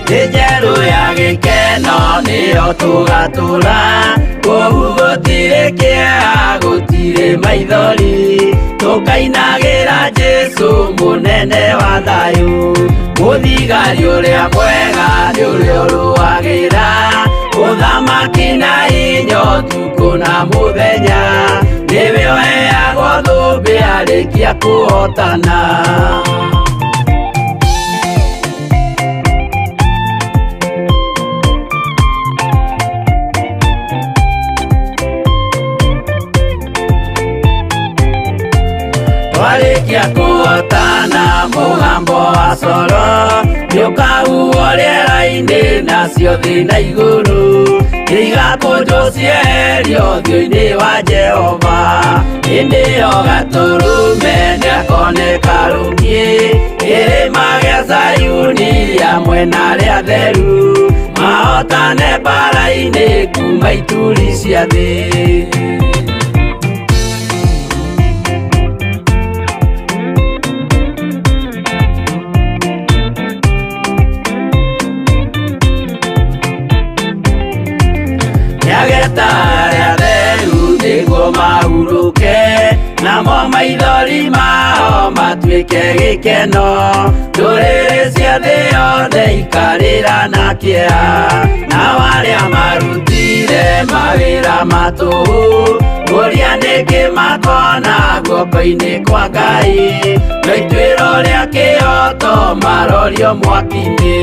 Speaker 2: Thĩ njerũ ya gĩkeno nĩyo tũgatũra, kũu gũtirĩ kĩeha gũtirĩ maithori, tũkainagĩra Jesũ mũnene wa thayũ. Mũthigari ũrĩa mwega nĩ ũrĩa ũrũagĩra ũthamaki na inya ũtukũ na mũthenya, nĩwe ũheagwo thũmbĩ arĩkia kũhotana. Twarĩkia kũhotana mũgambo wa coro nĩũkahuhwo rĩera-inĩ nacio thĩ na igũrũ nĩigakũnjwo cieherio ũthiũ-inĩ wa Jehova. Hĩndĩ ĩyo Gatũrũme nĩakoneka rũkiĩ kĩrĩma gĩa Zayuni hamwe na arĩa atheru, mahotane mbaara-inĩ kuma ituri cia thĩ. Nĩageta arĩa atheru nĩguo mahurũke, namo maithori mao matuĩke gĩkeno. Ndũrĩrĩ cia thĩ yothe ikarĩra na kĩeha, nao arĩa marutire mawĩra ma tũhũ ũrĩa nĩkĩ makona guoko-inĩ kwa Ngai, no ituĩro rĩa kĩhooto marorio mwaki-inĩ.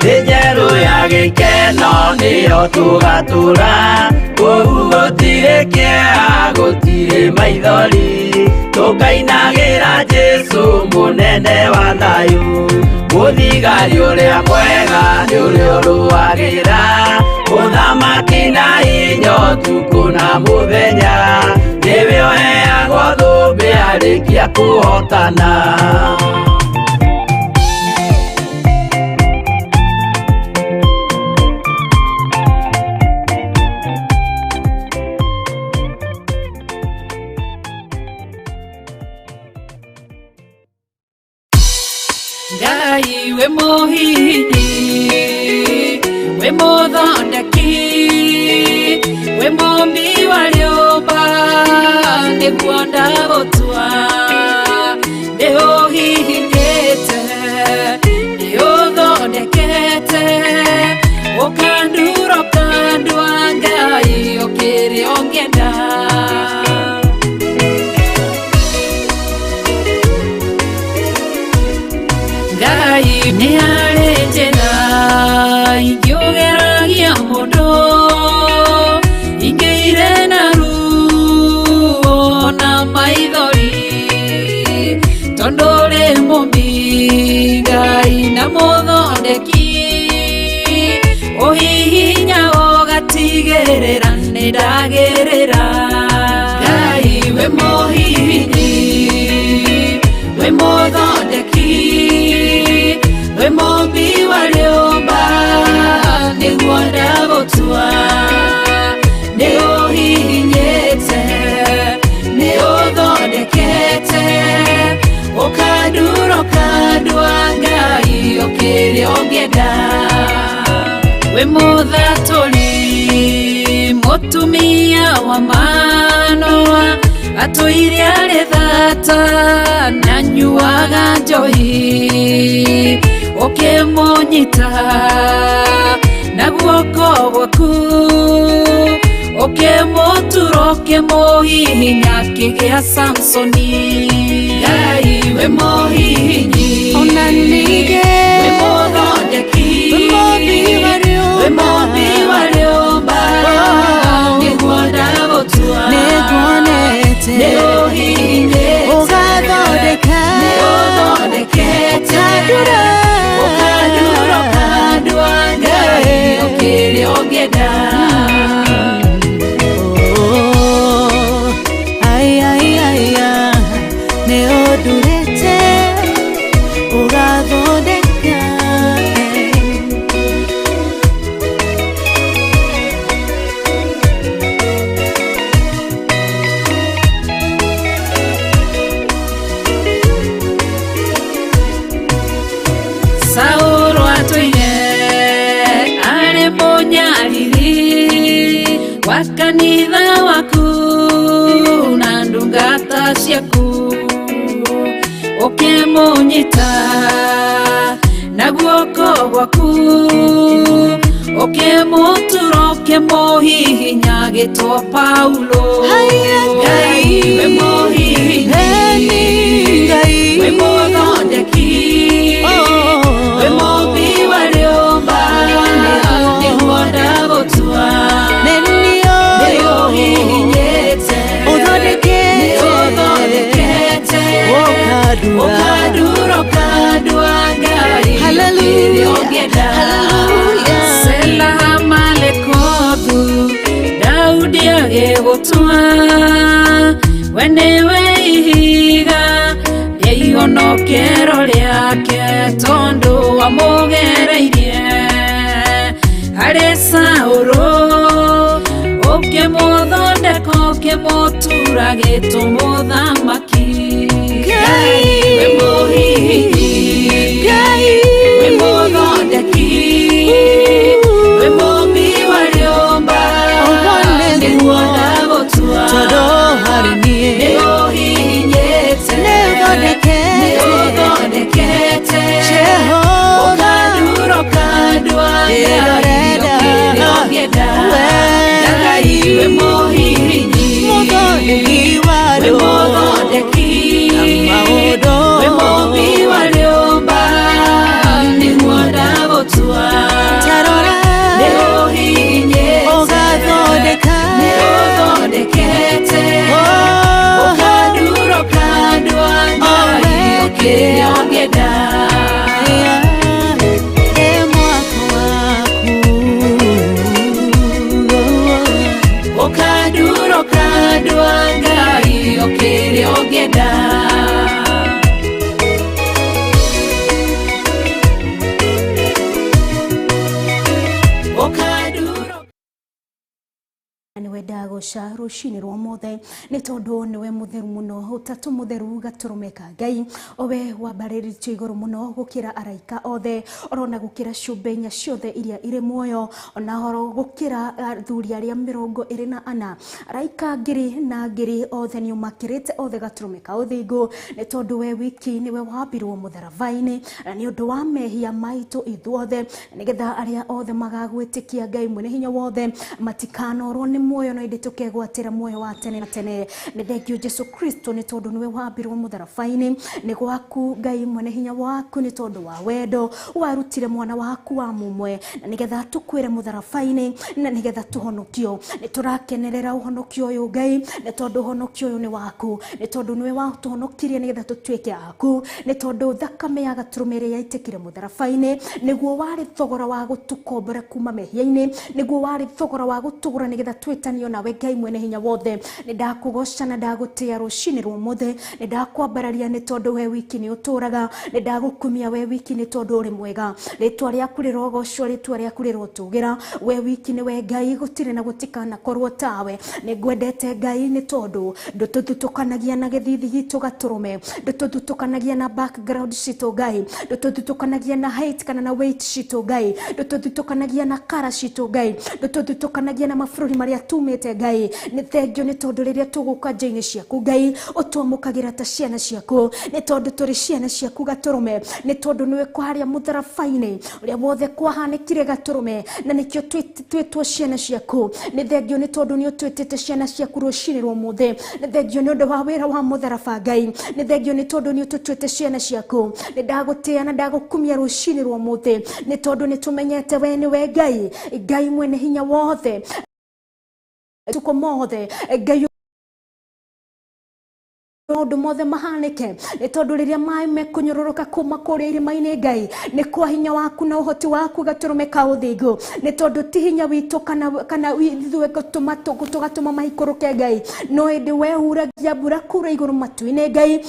Speaker 2: Thĩ njerũ ya gĩkeno nĩyo tũgatũra, kũu gũtirĩ kĩeha gũtirĩ maithori, tũkainagĩra Jesũ mũnene wa thayũ. Mũthigari ũrĩa mwega nĩ ũrĩa ũrũagĩra ũthamaki na inya ũtukũ na mũthenya, nĩwe ũheagwo thũmbĩ arĩkia kũhotana.
Speaker 3: Ngai we mũhihinyi, we mũthondeki, we mũmbi wa rĩũmba, nĩguo ndagũtua. Nĩ ũhihinyĩte, nĩ ũthondekete, ũkandura ũkandua Ngai ũkĩrĩ ũngĩenda. Tondũ ũrĩ mũmbi Ngai na mũthondeki ũhihinya ũgatigĩrĩra nĩndagĩrĩra Ngai wĩ mũhihinyi wĩ mũthondeki wĩ mũmbi wa rĩũmba nĩguo ndagũtua nĩ ũhihinyĩte nĩ ũthondekete ũkandura ũkandua Ngai ũkĩrĩa ũngĩenda wĩ mũthatũri mũtumia wa Manoa atũire arĩ thata na nyuaga njohi ũkĩmũnyita na guoko gwaku ũkĩmũtura ũkĩmũhihinya kĩgĩa Samsoni Ngai wĩ mũhihinyi
Speaker 1: Ona ningĩ
Speaker 3: wĩ mũthondeki
Speaker 1: wĩ mũmbi wa rĩũmba
Speaker 3: wĩ mũmbi wa rĩũmba nĩguo ndagũtua
Speaker 1: nĩnguonete
Speaker 3: nĩ ũhihinyĩte
Speaker 1: ũgathondeka
Speaker 3: nĩ ũthondekete
Speaker 1: ũkandura
Speaker 3: ũkandura ũkandua Ngai ũkĩrĩa ũngĩenda
Speaker 1: Oh, ai ai ai nĩ ũndurĩte ũgathondeka
Speaker 3: Saũlũ atũire arĩ mũnyariri wa kanitha waku na ndungata ciaku ũkĩmũnyita na guoko gwaku ũkĩmũtura ũkĩmũhihinya agĩtwo Paulo Ngai wĩ mũhihinyi
Speaker 1: Ngai
Speaker 3: wĩ mũthondeki wĩ mũmbi wa rĩũmba nĩguo ndagũtua
Speaker 1: nĩ
Speaker 3: nĩ ũhihinyĩte
Speaker 1: ũthondekete
Speaker 3: nĩ ũthondekete
Speaker 1: ũkandura
Speaker 3: ũkandura ũkandua Ngai
Speaker 1: Hallelujah.
Speaker 3: ũkĩrĩa ũngĩenda
Speaker 1: Hallelujah.
Speaker 3: Sela Malekothu Daudi agĩgũtua we nĩwe ihiga rĩa ihonokero rĩake tondũ wamũgereirie harĩ Saũlũ ũkĩmũthondeka ũkĩmũtura gĩtũmũthamaki Ngai wĩ mũhihinyi
Speaker 1: Ngai
Speaker 3: wĩ mũthondeki wĩ mũmbi wa rĩũmba
Speaker 1: Ũguo nĩguo.
Speaker 3: nĩguo ndagũtua
Speaker 1: tondũ harĩ niĩ
Speaker 3: nĩ ũhihinyĩte
Speaker 1: nĩ ũthondekete
Speaker 3: nĩ ũthondekete
Speaker 1: Jehova
Speaker 3: ũkandura ũkandua Ngai
Speaker 1: Ndĩrorenda.
Speaker 3: ũkĩrĩa ũngĩenda
Speaker 1: We.
Speaker 3: Ngai wĩ mũhihinyi
Speaker 1: mũthondeki wa
Speaker 3: wĩ
Speaker 1: rĩũmba
Speaker 3: mũthondeki
Speaker 1: maũndũ
Speaker 3: wĩ mũmbi wa rĩũmba nĩguo ndagũtua
Speaker 1: tarora
Speaker 3: nĩ ũhihinyĩte
Speaker 1: ũgathondeka
Speaker 3: nĩ ũthondekete
Speaker 1: Oh.
Speaker 3: ũkandura ũkandua Ngai ũkĩrĩa ũngĩenda
Speaker 1: Ĩ mwako waku
Speaker 3: ũkandura ũkandua Ngai ũkĩrĩa ũngĩenda ũkandura
Speaker 9: nĩwe ndagũca rũcinĩ rwa mothe nĩ tondũ nĩwe mũtheru mũno ũtatũ mũtheru gatũrũme ka Ngai owe wambarĩrĩtio igũrũ mũno gũkĩra araika othe orona gũkĩra ciũmbe inya ciothe iria irĩ muoyo ona oro gũkĩra athuri arĩa 24 araika ngiri na ngiri othe nĩ ũmakĩrĩte othe gatũrũme ka ũthingu nĩ tondũ we wiki nĩwe wambirwo mũtharaba-inĩ na nĩ ũndũ wa mehia maitũ ithuothe nĩgetha arĩa othe magagwĩtĩkia Ngai mwene hinya wothe matikanorwo nĩ muoyo no ĩndĩ tũkĩ Tũkegwatĩra muoyo wa tene na tene. Nĩ thengio Jesu Kristo nĩ tondũ nĩwe wambirwo mũtharaba-inĩ. Nĩ gwaku Ngai mwene hinya waku, nĩ tondũ wa wendo warutire mwana waku wa mũmwe na nĩgetha tũkwĩre mũtharaba-inĩ na nĩgetha tũhonokio. Nĩ tũrakenerera ũhonokio ũyũ Ngai, nĩ tondũ ũhonokio ũyũ nĩ waku, nĩ tondũ nĩwe watũhonokirie nĩgetha tũtuĩke aku, nĩ tondũ thakame ya gatũrũme ĩrĩa yaitĩkire mũtharaba-inĩ nĩguo warĩ thogora wa gũtũkombora kuma mehia-inĩ, nĩguo warĩ thogora wa gũtũgũra nĩgetha twĩtanio nawe Ngai mwene hinya wothe. Nĩ ndakũgoca na ndagũtĩa rũcinĩ rwa ũmũthĩ, nĩ ndakwambararia nĩ tondũ we wiki nĩ ũtũraga, nĩ ndagũkumia we wiki nĩ tondũ ũrĩ mwega. Rĩtwa rĩaku rĩrogocwo, rĩtwa rĩaku rĩrotũgĩra, we wiki nĩwe Ngai, gũtirĩ na gũtikanakorwo tawe. Nĩ ngwendete Ngai nĩ tondũ ndũtũthutũkanagia na gĩthithi gitũ gatũrũme, ndũtũthutũkanagia na background citũ Ngai, ndũtũthutũkanagia na height kana na weight citũ Ngai, ndũtũthutũkanagia na kara citũ Ngai, ndũtũthutũkanagia na mabũrũri marĩa tumĩte Ngai. Nĩ thengio nĩ tondũ rĩrĩa tũgũka nja-inĩ ciaku Ngai, ũtwamũkagĩra ta ciana ciaku, nĩ tondũ tũrĩ ciana ciaku gatũrũme, nĩ tondũ nĩwe harĩa mũtharaba-inĩ ũrĩa wothe kwahanĩkire gatũrũme, na nĩkĩo twĩtwo ciana ciaku. Nĩ thengio nĩ tondũ nĩ ũtwĩtĩte ciana ciaku rũcinĩ rwa ũmũthĩ. Nĩ thengio nĩ ũndũ wa wĩra wa mũtharaba Ngai. Nĩ thengio nĩ tondũ nĩ ũtũtuĩte ciana ciaku. Nĩ ndagũtĩa na ndagũkumia rũcinĩ rwa ũmũthĩ, nĩ tondũ nĩ tũmenyete we nĩwe Ngai, Ngai mwene hinya wothe, tukũ mothe Ngai maũndũ mothe mahanĩke, nĩ tondũ rĩrĩa maĩ mekũnyũrũrũka kuma kũrĩa irĩma-inĩ Ngai, nĩ kwa hinya waku na ũhoti waku gatũrũme ka ũthingu, nĩ tondũ ti hinya witũ kana ithuĩ tũgatũma maikũrũke Ngai, no ĩndĩ we uragia mbura kura igũrũ matu-inĩ Ngai,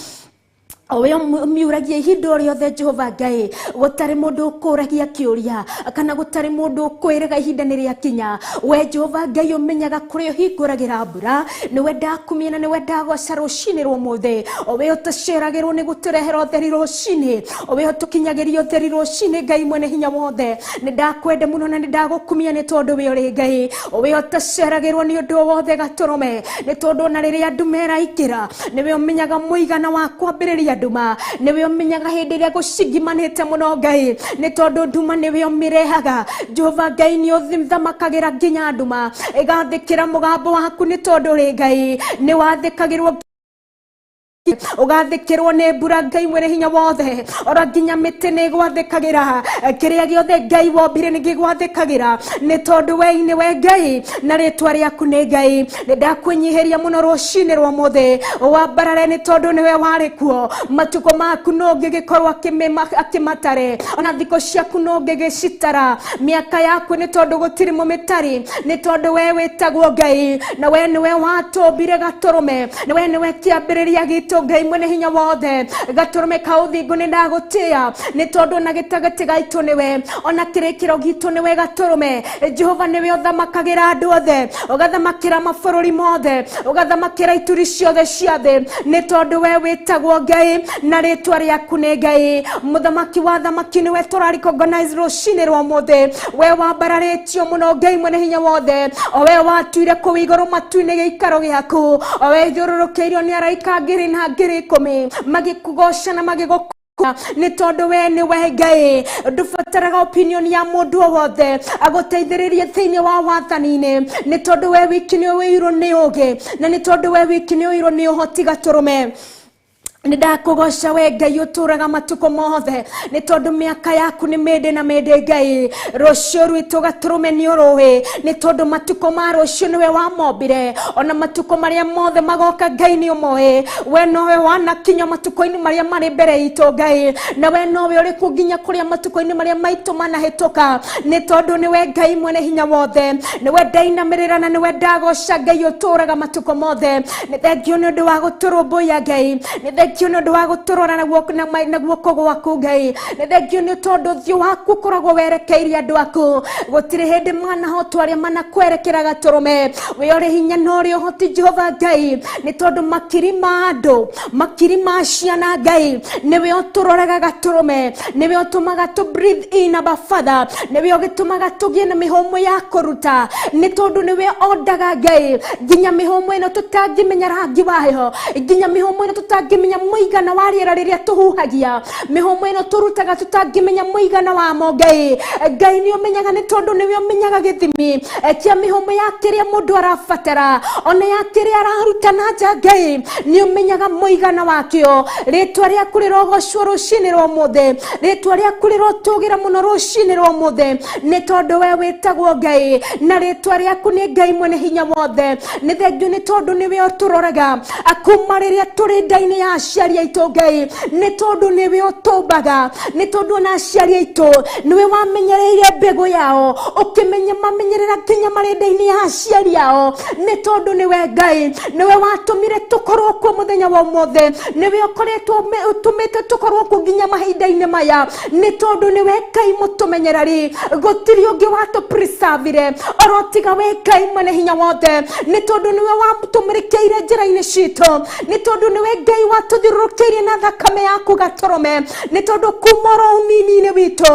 Speaker 9: o we ũmiuragia ihinda o rĩothe Jehova Ngai, gũtarĩ mũndũ ũkũragia kĩũria kana gũtarĩ mũndũ ũkwĩraga ihinda nĩ rĩakinya. We Jehova Ngai ũmenyaga kũrĩa ũhingũragĩra mbura, nĩwe ndakumia na nĩwe ndagoca rũcinĩ rwa ũmũthĩ. O we ũtaceragĩrwo nĩ gũtũrehera ũtheri rũcinĩ, o we ũtũkinyagĩria ũtheri rũcinĩ Ngai mwene hinya wothe, nĩ ndakwenda mũno na nĩ ndagũkumia nĩ tondũ we ũrĩ Ngai. O we ũtaceragĩrwo nĩ ũndũ o wothe gatũrũme, nĩ tondũ ona rĩrĩa nduma ĩraingĩra nĩwe ũmenyaga mũigana wa kwambĩrĩria nduma, nĩwe ũmenyaga hĩndĩ ĩrĩa gũcingimanĩte mũno Ngai, nĩ tondũ nduma nĩwe ũmĩrehaga. Jehova Ngai nĩ ũthamakagĩra nginya nduma ĩgathĩkĩra mũgambo waku, nĩ tondũ ũrĩ Ngai, nĩ wathĩkagĩrwo ũgathĩkĩrwo nĩ mbura Ngai mwene hinya wothe, ora nginya mĩtĩ nĩ ĩgwathĩkagĩra, kĩrĩa gĩothe Ngai wombire nĩ gĩgwathĩkagĩra, nĩ tondũ we nĩwe Ngai na rĩtwa rĩaku nĩ Ngai. Nĩ ndakwĩnyihĩria mũno rũcinĩ rwa ũmũthĩ, wambarare nĩ tondũ nĩwe warĩ kuo, matukũ maku no ũngĩgĩkorwo akĩmatare, ona thikũ ciaku no ũngĩgĩcitara, mĩaka yaku nĩ tondũ gũtirĩ mũmĩtari, nĩ tondũ we wĩtagwo Ngai na we nĩwe watũmbire gatũrũme, na we nĩwe kĩambĩrĩria gitũ Ngai mwene hinya wothe. Gatũrũme ka ũthingu nĩ ndagũtĩa, nĩ tondũ ona gĩtagatĩ gaitũ nĩwe, ona kĩrĩkĩro gitũ nĩwe gatũrũme. Jehova nĩwe ũthamakagĩra andũ othe, ũgathamakĩra mabũrũri mothe, ũgathamakĩra ituri ciothe cia thĩ, nĩ tondũ we wĩtagwo Ngai na rĩtwa rĩaku nĩ Ngai. Mũthamaki wa thamaki nĩwe tũra recognize rũcinĩ rwa ũmũthĩ, we wambararĩtio mũno Ngai mwene hinya wothe, o we watuire kũu igũrũ matu-inĩ gĩikaro gĩaku, o we ithiũrũrũkĩirio nĩ araika ngiri na ngiri ikũmi magĩkũgoca na magĩgũkũ, nĩ tondũ we nĩwe Ngai. Ndũbataraga opinion ya mũndũ o wothe agũteithĩrĩrie thĩinĩ wa wathani-inĩ, nĩ tondũ we wiki nĩ ũiyũirwo nĩ ũũgĩ, na nĩ tondũ we wiki nĩ ũiyũirwo nĩ ũhoti gatũrũme. Nĩ ndakũgoca we Ngai ũtũraga matukũ mothe, nĩ tondũ mĩaka yaku nĩ mĩndĩ na mĩndĩ Ngai. Rũciũ rwitũ gatũrũme nĩ ũrũĩ, nĩ tondũ matukũ ma rũciũ nĩwe wamombire, ona matukũ marĩa mothe magoka Ngai nĩ ũmoĩ. We nowe wanakinya matukũ-inĩ marĩa marĩ mbere itũ Ngai, na we nowe ũrĩ kuo nginya kũrĩa matukũ-inĩ marĩa maitũ manahĩtũka, nĩ tondũ nĩwe Ngai mwene hinya wothe. Nĩwe ndainamĩrĩra na nĩwe ndagoca Ngai ũtũraga matukũ mothe. Nĩ thengio nĩ ũndũ wa gũtũrũmbũiya Ngai, nĩ thengio nĩ ũndũ wa gũtũrora na guoko gwaku Ngai, nĩ thengio nĩ tondũ ũthiũ waku ũkoragwo werekeirie andũ aku, gũtirĩ hĩndĩ manahotwo arĩa manakwerekera gatũrũme. We ũrĩ hinya na ũrĩ ũhoti Jehova Ngai, nĩ tondũ makiri ma andũ, makiri ma ciana Ngai, nĩwe ũtũroraga gatũrũme, nĩwe ũtũmaga tũ breathe in Abba Father, nĩwe ũgĩtũmaga tũgĩe na mĩhũmũ ya kũruta, nĩ tondũ nĩwe ondaga Ngai nginya mĩhũmũ ĩno tũtangĩmenya rangi wayo, nginya mĩhũmũ ĩno tũtangĩmenya Mũigana wa rĩera rĩrĩa tũhuhagia, mĩhũmũ ĩno tũrutaga tũtangĩmenya mũigana wamo, Ngai, Ngai nĩ ũmenyaga, nĩ tondũ nĩwe ũmenyaga gĩthimi kĩa mĩhũmũ ya kĩrĩa mũndũ arabatara, ona ya kĩrĩa araruta na nja. Ngai nĩ ũmenyaga mũigana wakĩo. Rĩtwa rĩaku rĩrogocwo rũcinĩ rwa ũmũthĩ, rĩtwa rĩaku rĩrotũgĩra mũno rũcinĩ rwa ũmũthĩ, nĩ tondũ we wĩtagwo Ngai na rĩtwa rĩaku nĩ Ngai mwene hinya wothe. Nĩ thengiũ nĩ tondũ nĩwe ũtũroraga kuma rĩrĩa tũrĩ nda-inĩ ya aciari aitũ, Ngai, nĩ tondũ nĩwe ũtũmbaga, nĩ tondũ ona aciari aitũ nĩwe wamenyereire mbegũ yao, ũkĩmenya mamenyerera nginya marĩ nda-inĩ ya aciari ao, nĩ tondũ nĩwe Ngai, nĩwe watũmire tũkorwo kuo mũthenya wa ũmũthĩ, nĩwe ũkoretwo ũtũmĩte tũkorwo kuo nginya mahinda-inĩ maya, nĩ tondũ nĩwe Ngai mũtũmenyereri. Gũtirĩ ũngĩ watũpreservire oro tiga we Ngai mwene hinya wothe, nĩ tondũ nĩwe watũmũrĩkĩire njĩra-inĩ citũ, nĩ tondũ nĩwe Ngai watũthiũrũrũkĩirie na thakame yaku gatũrũme, nĩ tondũ kuma oro ũnini-inĩ witũ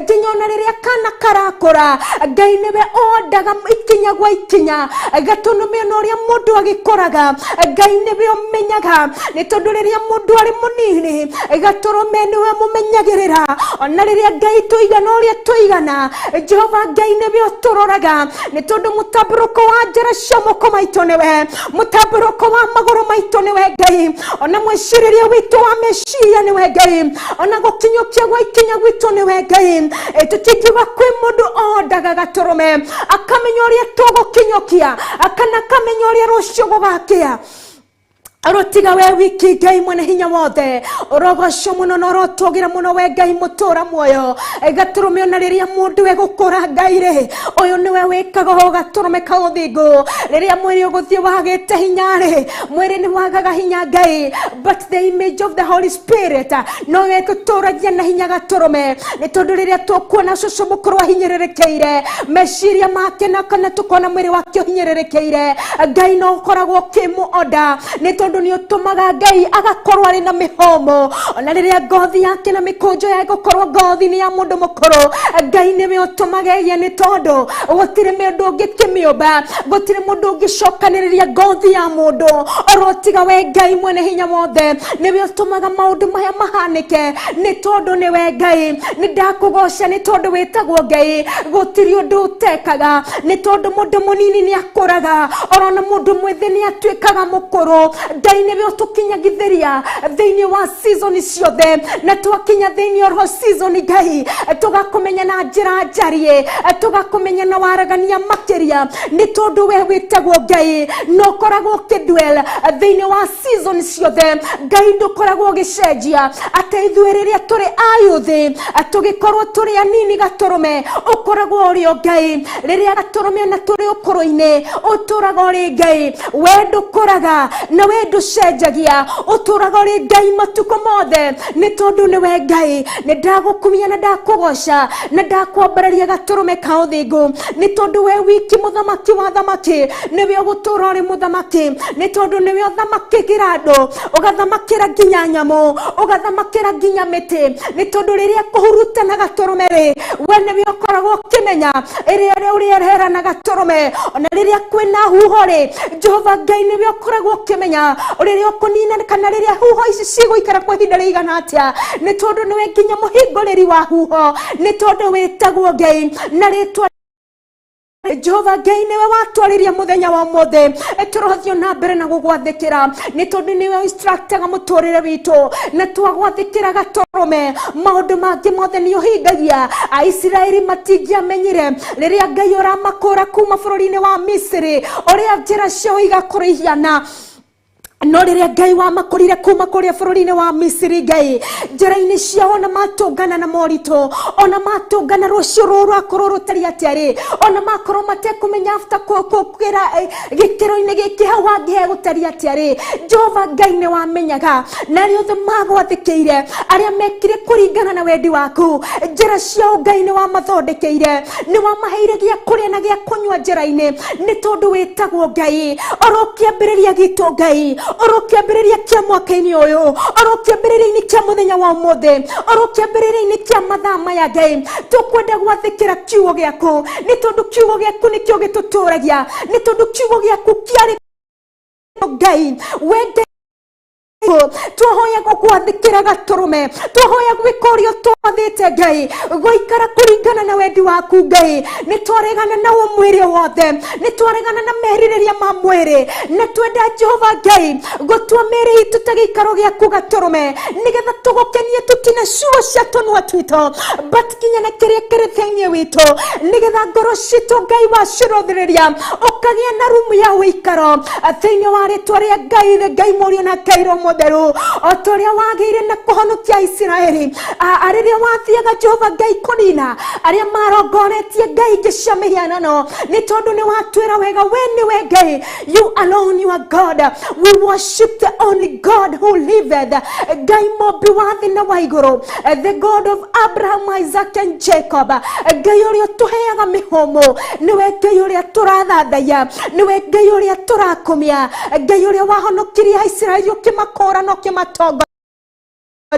Speaker 9: nginya ona rĩrĩa kana karakũra, Ngai nĩwe ondaga ikinya gwa ikinya gatũrũme. Ona ũrĩa mũndũ agĩkũraga, Ngai nĩwe ũmenyaga, nĩ tondũ rĩrĩa mũndũ arĩ mũnini, gatũrũme nĩwe mũmenyagĩrĩra. Ona rĩrĩa, Ngai, tũigana ũrĩa tũigana, Jehova Ngai nĩwe ũtũroraga, nĩ tondũ mũtambũrũko wa njĩra cia moko maitũ nĩwe, mũtambũrũko wa magũrũ maitũ nĩwe Ngai, ona mwĩcirĩrie witũ wa meciria nĩwe Ngai, ona gũkinyũkia gwa ikinya gwitũ nĩwe Ngai. Tũtingiuga kwĩ mũndũ ondaga gatũrũme akamenya ũrĩa tũgũkinyũkia kana akamenya ũrĩa rũciũ gũgakĩa, rũtiga we wiki. Ngai mwene hinya wothe, ũrogocwo mũno na ũrotũgĩra mũno, we Ngai mũtũra muoyo gatũrũme. Ona rĩrĩa mũndũ egũkũra, Ngai rĩ, ũyũ nĩwe wĩkaga o gatũrũme ka ũthingu. Rĩrĩa mwĩrĩ ũgũthiĩ wagĩte hinya rĩ, mwĩrĩ nĩ wagaga hinya, Ngai, but the image of the Holy Spirit no ĩtũtũragia na hinya gatũrũme, nĩ tondũ rĩrĩa tũkuona cũcũ mũkũrũ ahinyĩrĩrĩkĩire meciria make na kana tũkona mwĩrĩ wake ũhinyĩrĩrĩkĩire, Ngai no ũkoragwo ũkĩmũ-order, nĩ tondũ nĩ ũtũmaga Ngai agakorwo arĩ na mĩhomo. Ona rĩrĩa ngothi yake na mĩkũnjo ya gũkorwo ngothi nĩ ya mũndũ mũkũrũ, Ngai nĩwe ũtũmaga ĩgĩe, nĩ tondũ gũtirĩ mũndũ ũngĩkĩmĩũmba, gũtirĩ mũndũ ũngĩcokanĩrĩria ngothi ya mũndũ oro tiga we Ngai mwene hinya wothe. Nĩwe ũtũmaga maũndũ maya mahanĩke, nĩ tondũ nĩwe Ngai. Nĩ ndakũgoca nĩ tondũ wĩtagwo Ngai, gũtirĩ ũndũ ũtekaga, nĩ tondũ mũndũ mũnini nĩ akũraga, orona mũndũ mwĩthĩ nĩ atuĩkaga mũkũrũ. Ngai nĩwe ũtũkinyagithĩria thĩinĩ wa season ciothe, na twakinya thĩinĩ wa season, Ngai, tũgakũmenya na njĩra njarie, tũgakũmenya na waragania makĩria, nĩ tondũ we wĩtagwo Ngai na ũkoragwo ũkĩdwell thĩinĩ wa season ciothe. Ngai, ndũkoragwo ũgĩcenjia atĩ ithuĩ rĩrĩa tũrĩ ayuthi tũgĩkorwo tũrĩ anini gatũrũme, ũkoragwo ũrĩ o Ngai. Rĩrĩa gatũrũme ona tũrĩ ũkũrũ-inĩ, ũtũraga ũrĩ Ngai. We ndũkũraga na we ndũcenjagia, ũtũraga ũrĩ Ngai matukũ mothe, nĩ tondũ nĩwe Ngai. Nĩ ndagũkumia na ndakũgoca na ndakwambararia gatũrũme ka ũthingu, nĩ tondũ we wiki mũthamaki wa thamaki nĩwe ũgũtũra ũrĩ mũthamaki, nĩ tondũ nĩwe ũthamakĩgĩra andũ, ũgathamakĩra nginya nyamũ, ũgathamakĩra nginya mĩtĩ, nĩ tondũ rĩrĩa kũhurutana gatũrũme rĩ, we nĩwe ũkoragwo ũkĩmenya ĩrĩa ũrĩa ĩrerana gatũrũme. Ona rĩrĩa kwĩna huho rĩ, Jehova Ngai, nĩwe ũkoragwo ũkĩmenya rĩrĩa ũkũnina kana rĩrĩa huho ici cigũikara kwa ihinda rĩigana atĩa, nĩ tondũ nĩwe nginya mũhingũrĩri wa huho, nĩ tondũ wĩtagwo Ngai na rĩtwa Jehova Ngai nĩwe watwarĩria mũthenya wa ũmũthĩ. Tũrothiĩ na mbere na gũgwathĩkĩra, nĩ tondũ nĩwe instructaga mũtũrĩre witũ, na twagwathĩkĩra gatũrũme, maũndũ mangĩ mothe nĩ ũhingagia. Aisiraeli matingĩamenyire rĩrĩa Ngai ũramakũra kuma bũrũri-inĩ wa Misiri ũrĩa njĩra ciao igakorwo ihiana, no rĩrĩa Ngai wamakũrire kuma kũrĩa bũrũri-inĩ wa Misiri, Ngai, njĩra-inĩ ciao, ona matũngana na moritũ, ona matũngana rũciũ rũrũ rwakorwo rũtari atĩa rĩ, ona makorwo matekũmenya after kũgĩra gĩkĩro-inĩ gĩkĩ hau hangĩ hegũtari atĩa rĩ, Jehova Ngai nĩ wamenyaga. Na arĩa othe magwathĩkĩire, arĩa mekire kũringana na wendi waku, njĩra ciao Ngai nĩ wamathondekeire, nĩ wamaheire gĩa kũrĩa na gĩa kũnyua njĩra-inĩ, nĩ tondũ wĩtagwo Ngai. Oro kĩambĩrĩria gitũ, Ngai, oro kĩambĩrĩria kĩa mwaka-inĩ ũyũ, oro kĩambĩrĩria-inĩ kĩa mũthenya wa ũmũthĩ, oro kĩambĩrĩria-inĩ kĩa mathaa maya, Ngai, tũkwenda gwathĩkĩra kiugo gĩaku, nĩ tondũ kiugo gĩaku nĩkĩo gĩtũtũragia, nĩ tondũ kiugo gĩaku kĩarĩ Ngai, we Ngai. Twahoya gũgwathĩkĩra gatũrũme, twahoya gwĩka ũrĩa ũtwathĩte Ngai, gũikara kũringana na wendi waku Ngai. Nĩ twaregana na mwĩrĩ wothe, nĩ twaregana na merirĩria ma mwĩrĩ, na twenda Jehova Ngai gũtua mĩĩrĩ itũ ta gĩikaro gĩaku gatũrũme, nĩgetha tũgũkenie tũtina ciugo cia tũnua twitũ, but kinya na kĩrĩa kĩrĩ thĩinĩ witũ, nĩgetha ngoro citũ Ngai wacirũthĩrĩria ũkagĩa na rumu ya ũikaro thĩinĩ wa rĩtwa rĩa Ngai the Ngai Mũriũ na Ngai Roho Mũtheru, o ta ũrĩa wagĩire na kũhonokia Isiraeli rĩrĩa wathiaga Jehova Ngai kũnina arĩa marongoretie ngai ingĩ cia mĩhianano, nĩ tondũ nĩ watwĩra wega we nĩwe Ngai. You alone you are God. We worship the only God who liveth, Ngai mũmbi wa thĩ na wa igũrũ, the God of Abraham, Isaac and Jacob, Ngai ũrĩa ũtũheaga mĩhũmũ, nĩwe Ngai ũrĩa tũrathathaiya, nĩwe Ngai ũrĩa tũrakumia, Ngai ũrĩa wahonokirie Isiraeli ũkĩmakũra na ũkĩmatongoria.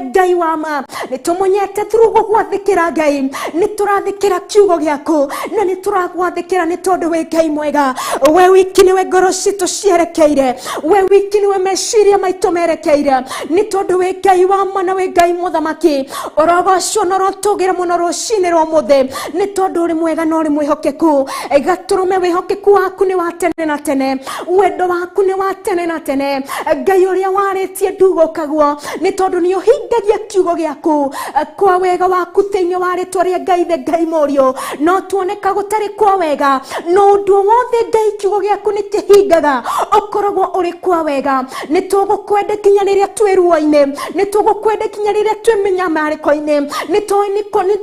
Speaker 9: Ngai wa ma nĩ tũmũnyete through gũgwathĩkĩra Ngai, nĩ tũrathĩkĩra kiugo gĩaku na nĩ tũragwathĩkĩra nĩ tondũ wĩ Ngai mwega. We wiki nĩwe ngoro citũ cierekeire, we wiki nĩwe meciria maitũ merekeire, nĩ tondũ wĩ Ngai wa ma na wĩ Ngai mũthamaki. Ũrogocwo na ũrotũgĩra mũno rũcinĩ rwa ũmũthĩ, nĩ tondũ ũrĩ mwega na ũrĩ mwĩhokeku. Gatũrũme wĩhokeku waku nĩ wa tene na tene, wendo waku nĩ wa tene na tene. Ngai ũrĩa warĩtie ndugũkaguo, nĩ tondũ nĩ ũhingagia kiugo gĩaku kwa wega waku thĩinĩ wa rĩtwa rĩa Ngai the Ngai Mũriũ. No tuoneka gũtarĩ kwa wega, no ũndũ wothe Ngai kiugo gĩaku nĩ kĩhingaga, ũkoragwo ũrĩ kwa wega. Nĩ tũgũkwenda kinya rĩrĩa twĩ ruo-inĩ, nĩ tũgũkwenda kinya rĩrĩa twĩ mĩnyamarĩko-inĩ, nĩ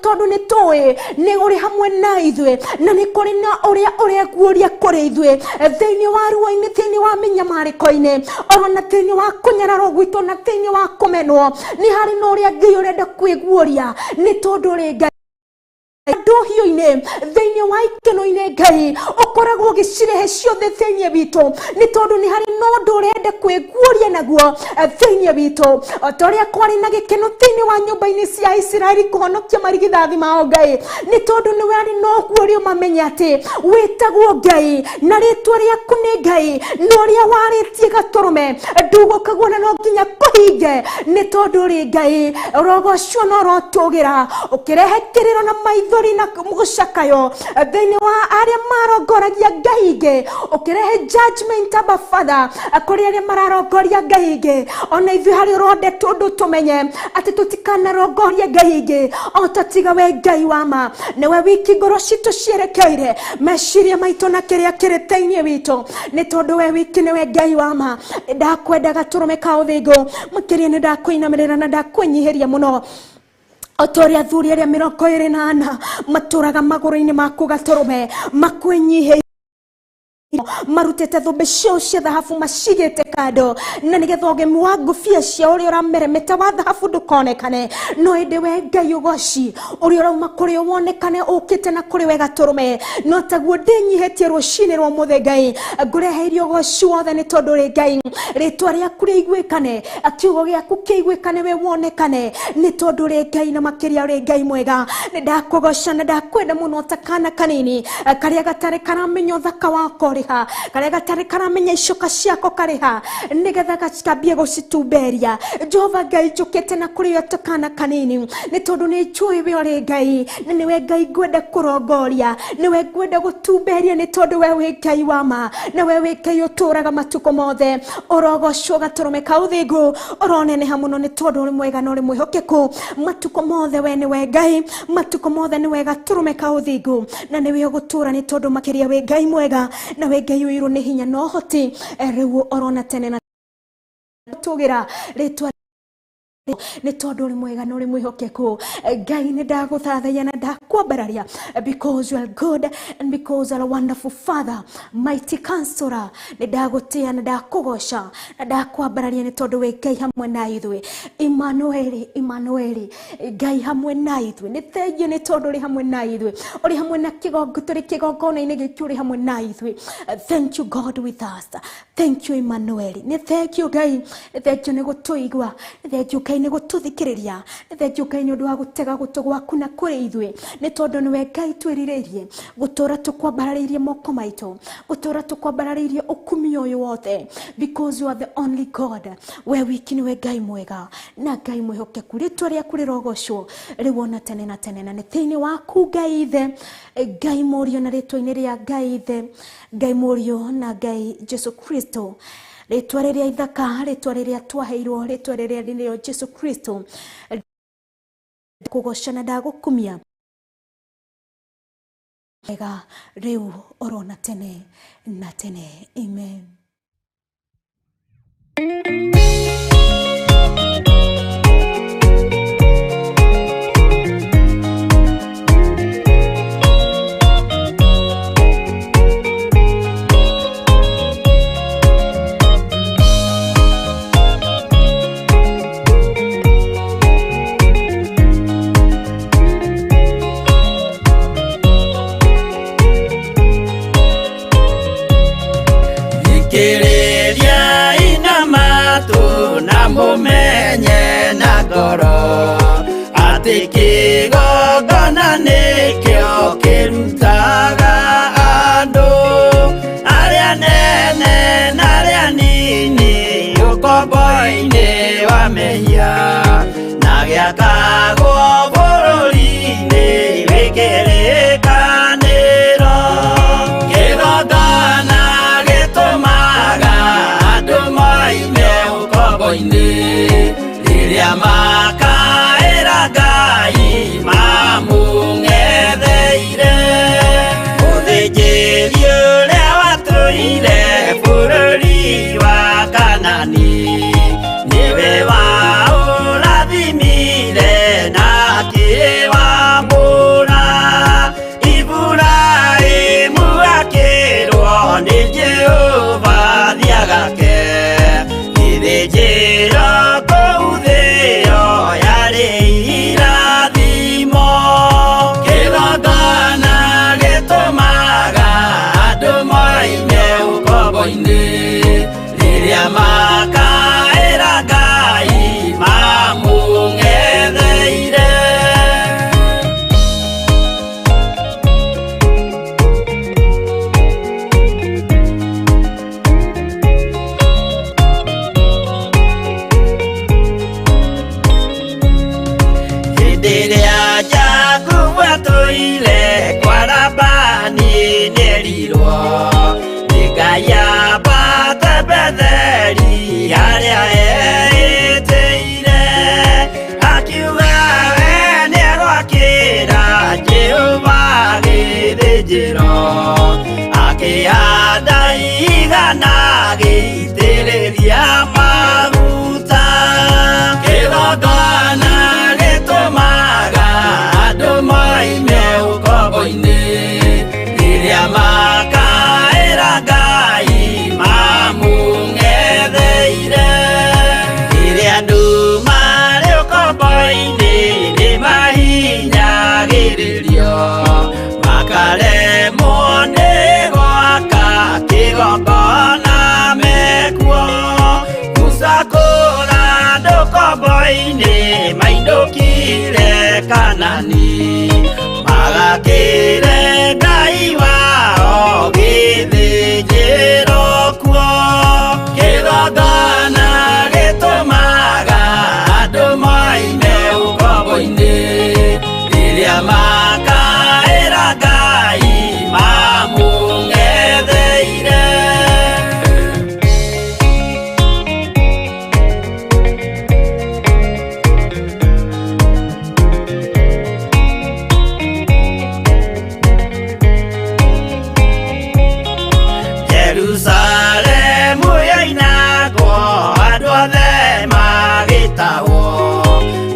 Speaker 9: tondũ nĩ tũĩ nĩ ũrĩ hamwe na ithuĩ, na nĩ kũrĩ na ũrĩa ũreguũria kũrĩ ithuĩ thĩinĩ wa ruo-inĩ, thĩinĩ wa mĩnyamarĩko-inĩ, ona thĩinĩ wa kũnyararwo gwitũ, na thĩinĩ wa kũmenwo, nĩ harĩ na ũrĩa Ngai ũrenda kwĩguũria, nĩ tondũ ũrĩ Ngai ndohio-inĩ, thĩinĩ wa ikeno-inĩ Ngai ũkoragwo ũgĩcirehe ciothe thĩinĩ witũ, nĩ tondũ nĩ harĩ na ũndũ ũrenda kwĩguũria naguo thĩinĩ witũ. O ta ũrĩa kwarĩ na gĩkeno thĩinĩ wa nyũmba-inĩ cia Isiraeli kũhonokia marigithathi mao Ngai, nĩ tondũ nĩ warĩ na ũguũrio mamenye atĩ wĩtagwo Ngai na rĩtwa rĩaku nĩ Ngai, na ũrĩa warĩtie gatũrũme ndũgũkagwo na no nginya kũhinge, nĩ tondũ ũrĩ Ngai. Ũrogocwo na ũrotũgĩra ũkĩrehe kĩrĩro na maithori na gũcakayo thĩinĩ wa arĩa marongoragia ngai ingĩ, ũkĩrehe judgment Abba Father kũrĩ arĩa mararongoria ngai ingĩ. Ona ithuĩ harĩ ũronde tondũ tũmenye atĩ tũtikanarongorie ngai ingĩ o ta tiga we Ngai wa ma. Nĩwe wiki ngoro citũ cierekeire, meciria maitũ na kĩrĩa kĩrĩ thĩinĩ witũ, nĩ tondũ we wiki nĩwe Ngai wa ma. Ndakwenda gatũrũme ka ũthingu makĩria, nĩ ndakwĩinamĩrĩra na ndakwĩnyihĩria mũno, o ta ũrĩa athuri arĩa 24 matũraga magũrũ-inĩ maku gatũrũme makwĩnyihĩirie, marutĩte thũmbĩ ciao cia thahabu macigĩte kando, na nĩgetha ũgemu wa ngũbia cia ũrĩa ũrameremeta wa thahabu ndũkonekane, no ĩndĩ we Ngai ũgoci ũrĩa ũrauma kũrĩ wonekane ũkĩte na kũrĩ we gatũrũme. No taguo ndĩnyihĩtie rũcinĩ rwa ũmũthĩ Ngai, ngũreheirie ũgoci wothe, nĩ tondũ rĩ Ngai rĩtwa rĩaku rĩiguĩkane, kiugo gĩaku kĩiguĩkane, we wonekane, nĩ tondũ rĩ Ngai na makĩria rĩ Ngai mwega. Nĩ ndakũgoca na ndakwenda mũno ta kana kanini karĩa gatarĩ karamenya ũthaka wako rĩha, karĩa gatarĩ karamenya icoka ciako karĩha, nĩgetha gacikambie gũcitumberia. Jehova Ngai, njũkĩte na kũrĩ o ta kana kanini, nĩ tondũ nĩ njũĩ we ũrĩ Ngai, na nĩwe Ngai ngwenda kũrongoria, nĩwe ngwenda gũtumberia, nĩ tondũ we wĩ Ngai wa ma, na we wĩ Ngai ũtũraga matukũ mothe. Ũrogocwo gatũrũme ka ũthingu, ũroneneha mũno, nĩ tondũ ũrĩ mwega na ũrĩ mwĩhokeku matukũ mothe. We nĩwe Ngai matukũ mothe, nĩwe gatũrũme ka ũthingu, na nĩwe ũgũtũra, nĩ tondũ makĩria wĩ Ngai mwega na wĩ Ngai ũirwo nĩ hinya na ũhoti, rĩu orona tene na tũgĩra rĩtwa, nĩ tondũ ũrĩ mwega na ũrĩ mwĩhokeku. Ngai, nĩ ndagũthathaiya na ndakwambararia, because you are good and because you are a wonderful Father, mighty counselor. Nĩ ndagũtĩa na ndakũgoca na ndakwambararia, nĩ tondũ wĩ Ngai hamwe na ithuĩ. Emmanueli, Emmanueli, Ngai hamwe na ithuĩ, nĩ thengiũ nĩ tondũ ũrĩ hamwe na ithuĩ, ũrĩ hamwe na kĩgongo, tũrĩ kĩgongona-inĩ gĩkĩ, ũrĩ hamwe na ithuĩ. Thank you, God with us. Thank you, Emmanuel. Nĩ thank you Ngai, nĩ thank you nĩ gũtũigua, nĩ thank you Ngai. Ngai nĩ gũtũthikĩrĩria, nĩ thengiũ Ngai nĩ ũndũ wa gũtega gũtũ gwaku na kũrĩ ithuĩ, nĩ tondũ nĩwe Ngai twĩrirĩirie gũtũra tũkwambararĩirie moko maitũ, gũtũra tũkwambararĩirie ũkumio ũyũ wothe, because you are the only God. We wiki nĩwe Ngai mwega na Ngai mwĩhokeku. Rĩtwa rĩaku rĩrogocwo rĩu ona tene na tene, na nĩ thĩinĩ waku Ngai Ithe, Ngai Mũriũ, na rĩtwa-inĩ rĩa Ngai Ithe, Ngai Mũriũ na Ngai Jesu Kristo, rĩtwa rĩrĩa ithaka, rĩtwa rĩrĩa twaheirwo, rĩtwa rĩrĩa nĩrĩo Jesu Kristo, kũgoca na ndagũkumia wega rĩu orona tene na tene. Amen.
Speaker 2: Thikĩrĩria inamatu na mũmenye na ngoro atĩ kĩgongona nĩkĩo kĩrutaga andũ arĩa nene na arĩa nini ũkombo-inĩ wa mehia na gĩakagwo bũrũri-inĩ wĩ kĩrĩkanĩro. Kĩgongona gĩtũmaga andũ moime ũkombo-inĩ rĩrĩa makaĩra Ngai mamũng'etheire. Mũthĩnjĩri ũrĩa watũire bũrũri wa Kanani nĩwe waũrathimire na akĩwamũra. Iburahĩmu akĩrwo nĩ Jehova thiagake gĩthĩnjĩro kũu thĩo yarĩ irathimo. Kĩgongona gĩtũmaga andũ moime ũkombo-inĩ rĩrĩa makaĩra Ngai mamũng'etheire. Hĩndĩ ĩrĩa Jakubu atũire kwa Labani nĩerirwo nĩ Ngai ambate Betheli harĩa eĩtĩire, akiuga we nĩegwakĩra Jehova gĩthĩnjĩro, akĩhanda igana agĩitĩrĩria maguta. Kĩgongona gĩtũmaga andũ moime ũkombo-inĩ rĩrĩa makaĩra Ngai mamũng'etheire. Rĩrĩa andũ marĩ ũkombo-inĩ nĩmahinyagĩrĩrio makaremwo nĩ gwaka kĩgongona mekuo. Musa kũra andũ ũkombo-inĩ mainũkire Kanani magakĩre Ngai wao gĩthĩnjĩro kuo. Kĩgongona gĩtũmaga andũ moime ũkombo-inĩ rĩrĩa makaĩra Ngai mamũng'etheire. Jerusalemu yoinagwo andũ othe magĩtahwo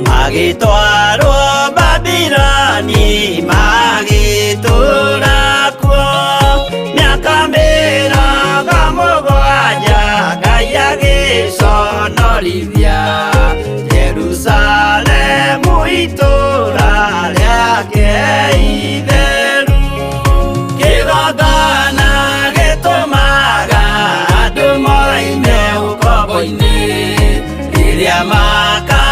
Speaker 2: magĩtwarwo Babiloni magĩtũũra kuo mĩaka 70 Ngai agĩconorithia Jerusalemu itũũra rĩake itheru. Kĩgongona gĩtũmaga andũ moime ũkombo-inĩ rĩrĩa maka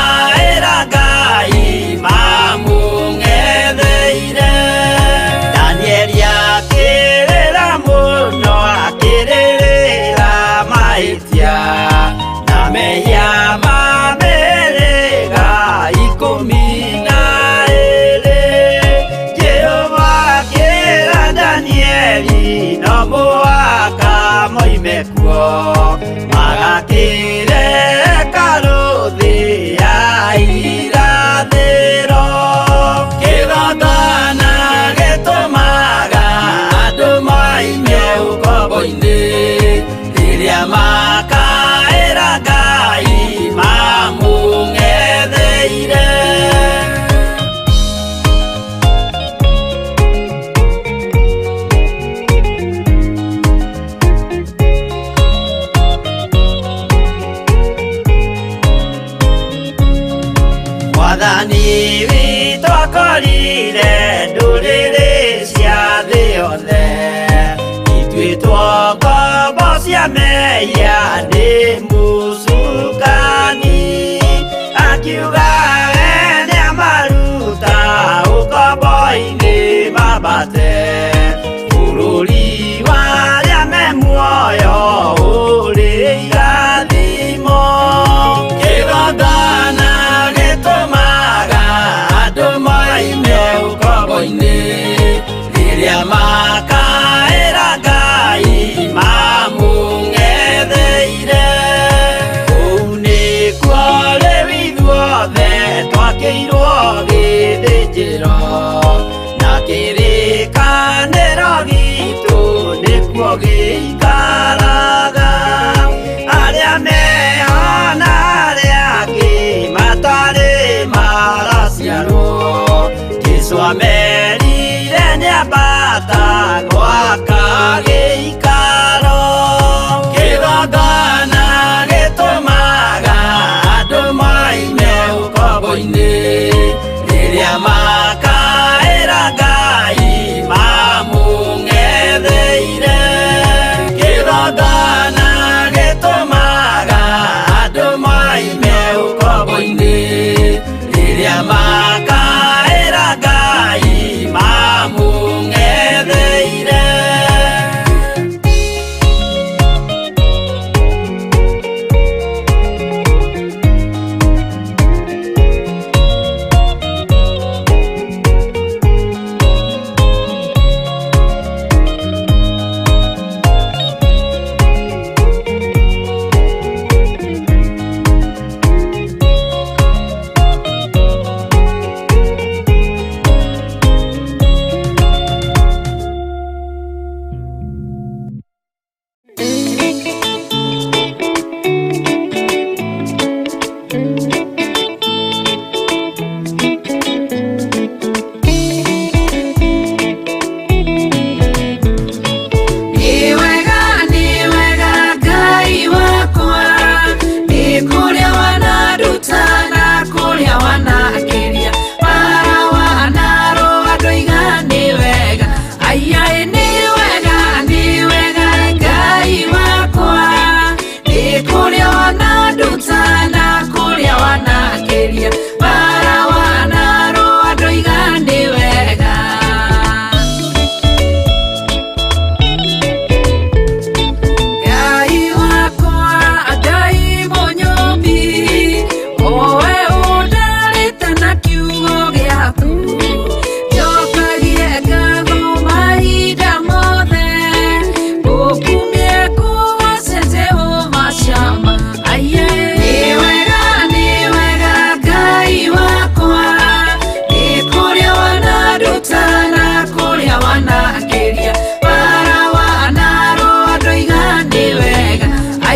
Speaker 2: Mwathani witũ akorire ndũrĩrĩ cia thĩ yothe ituĩtwo ngombo cia mehia nĩ mũcukani akiuga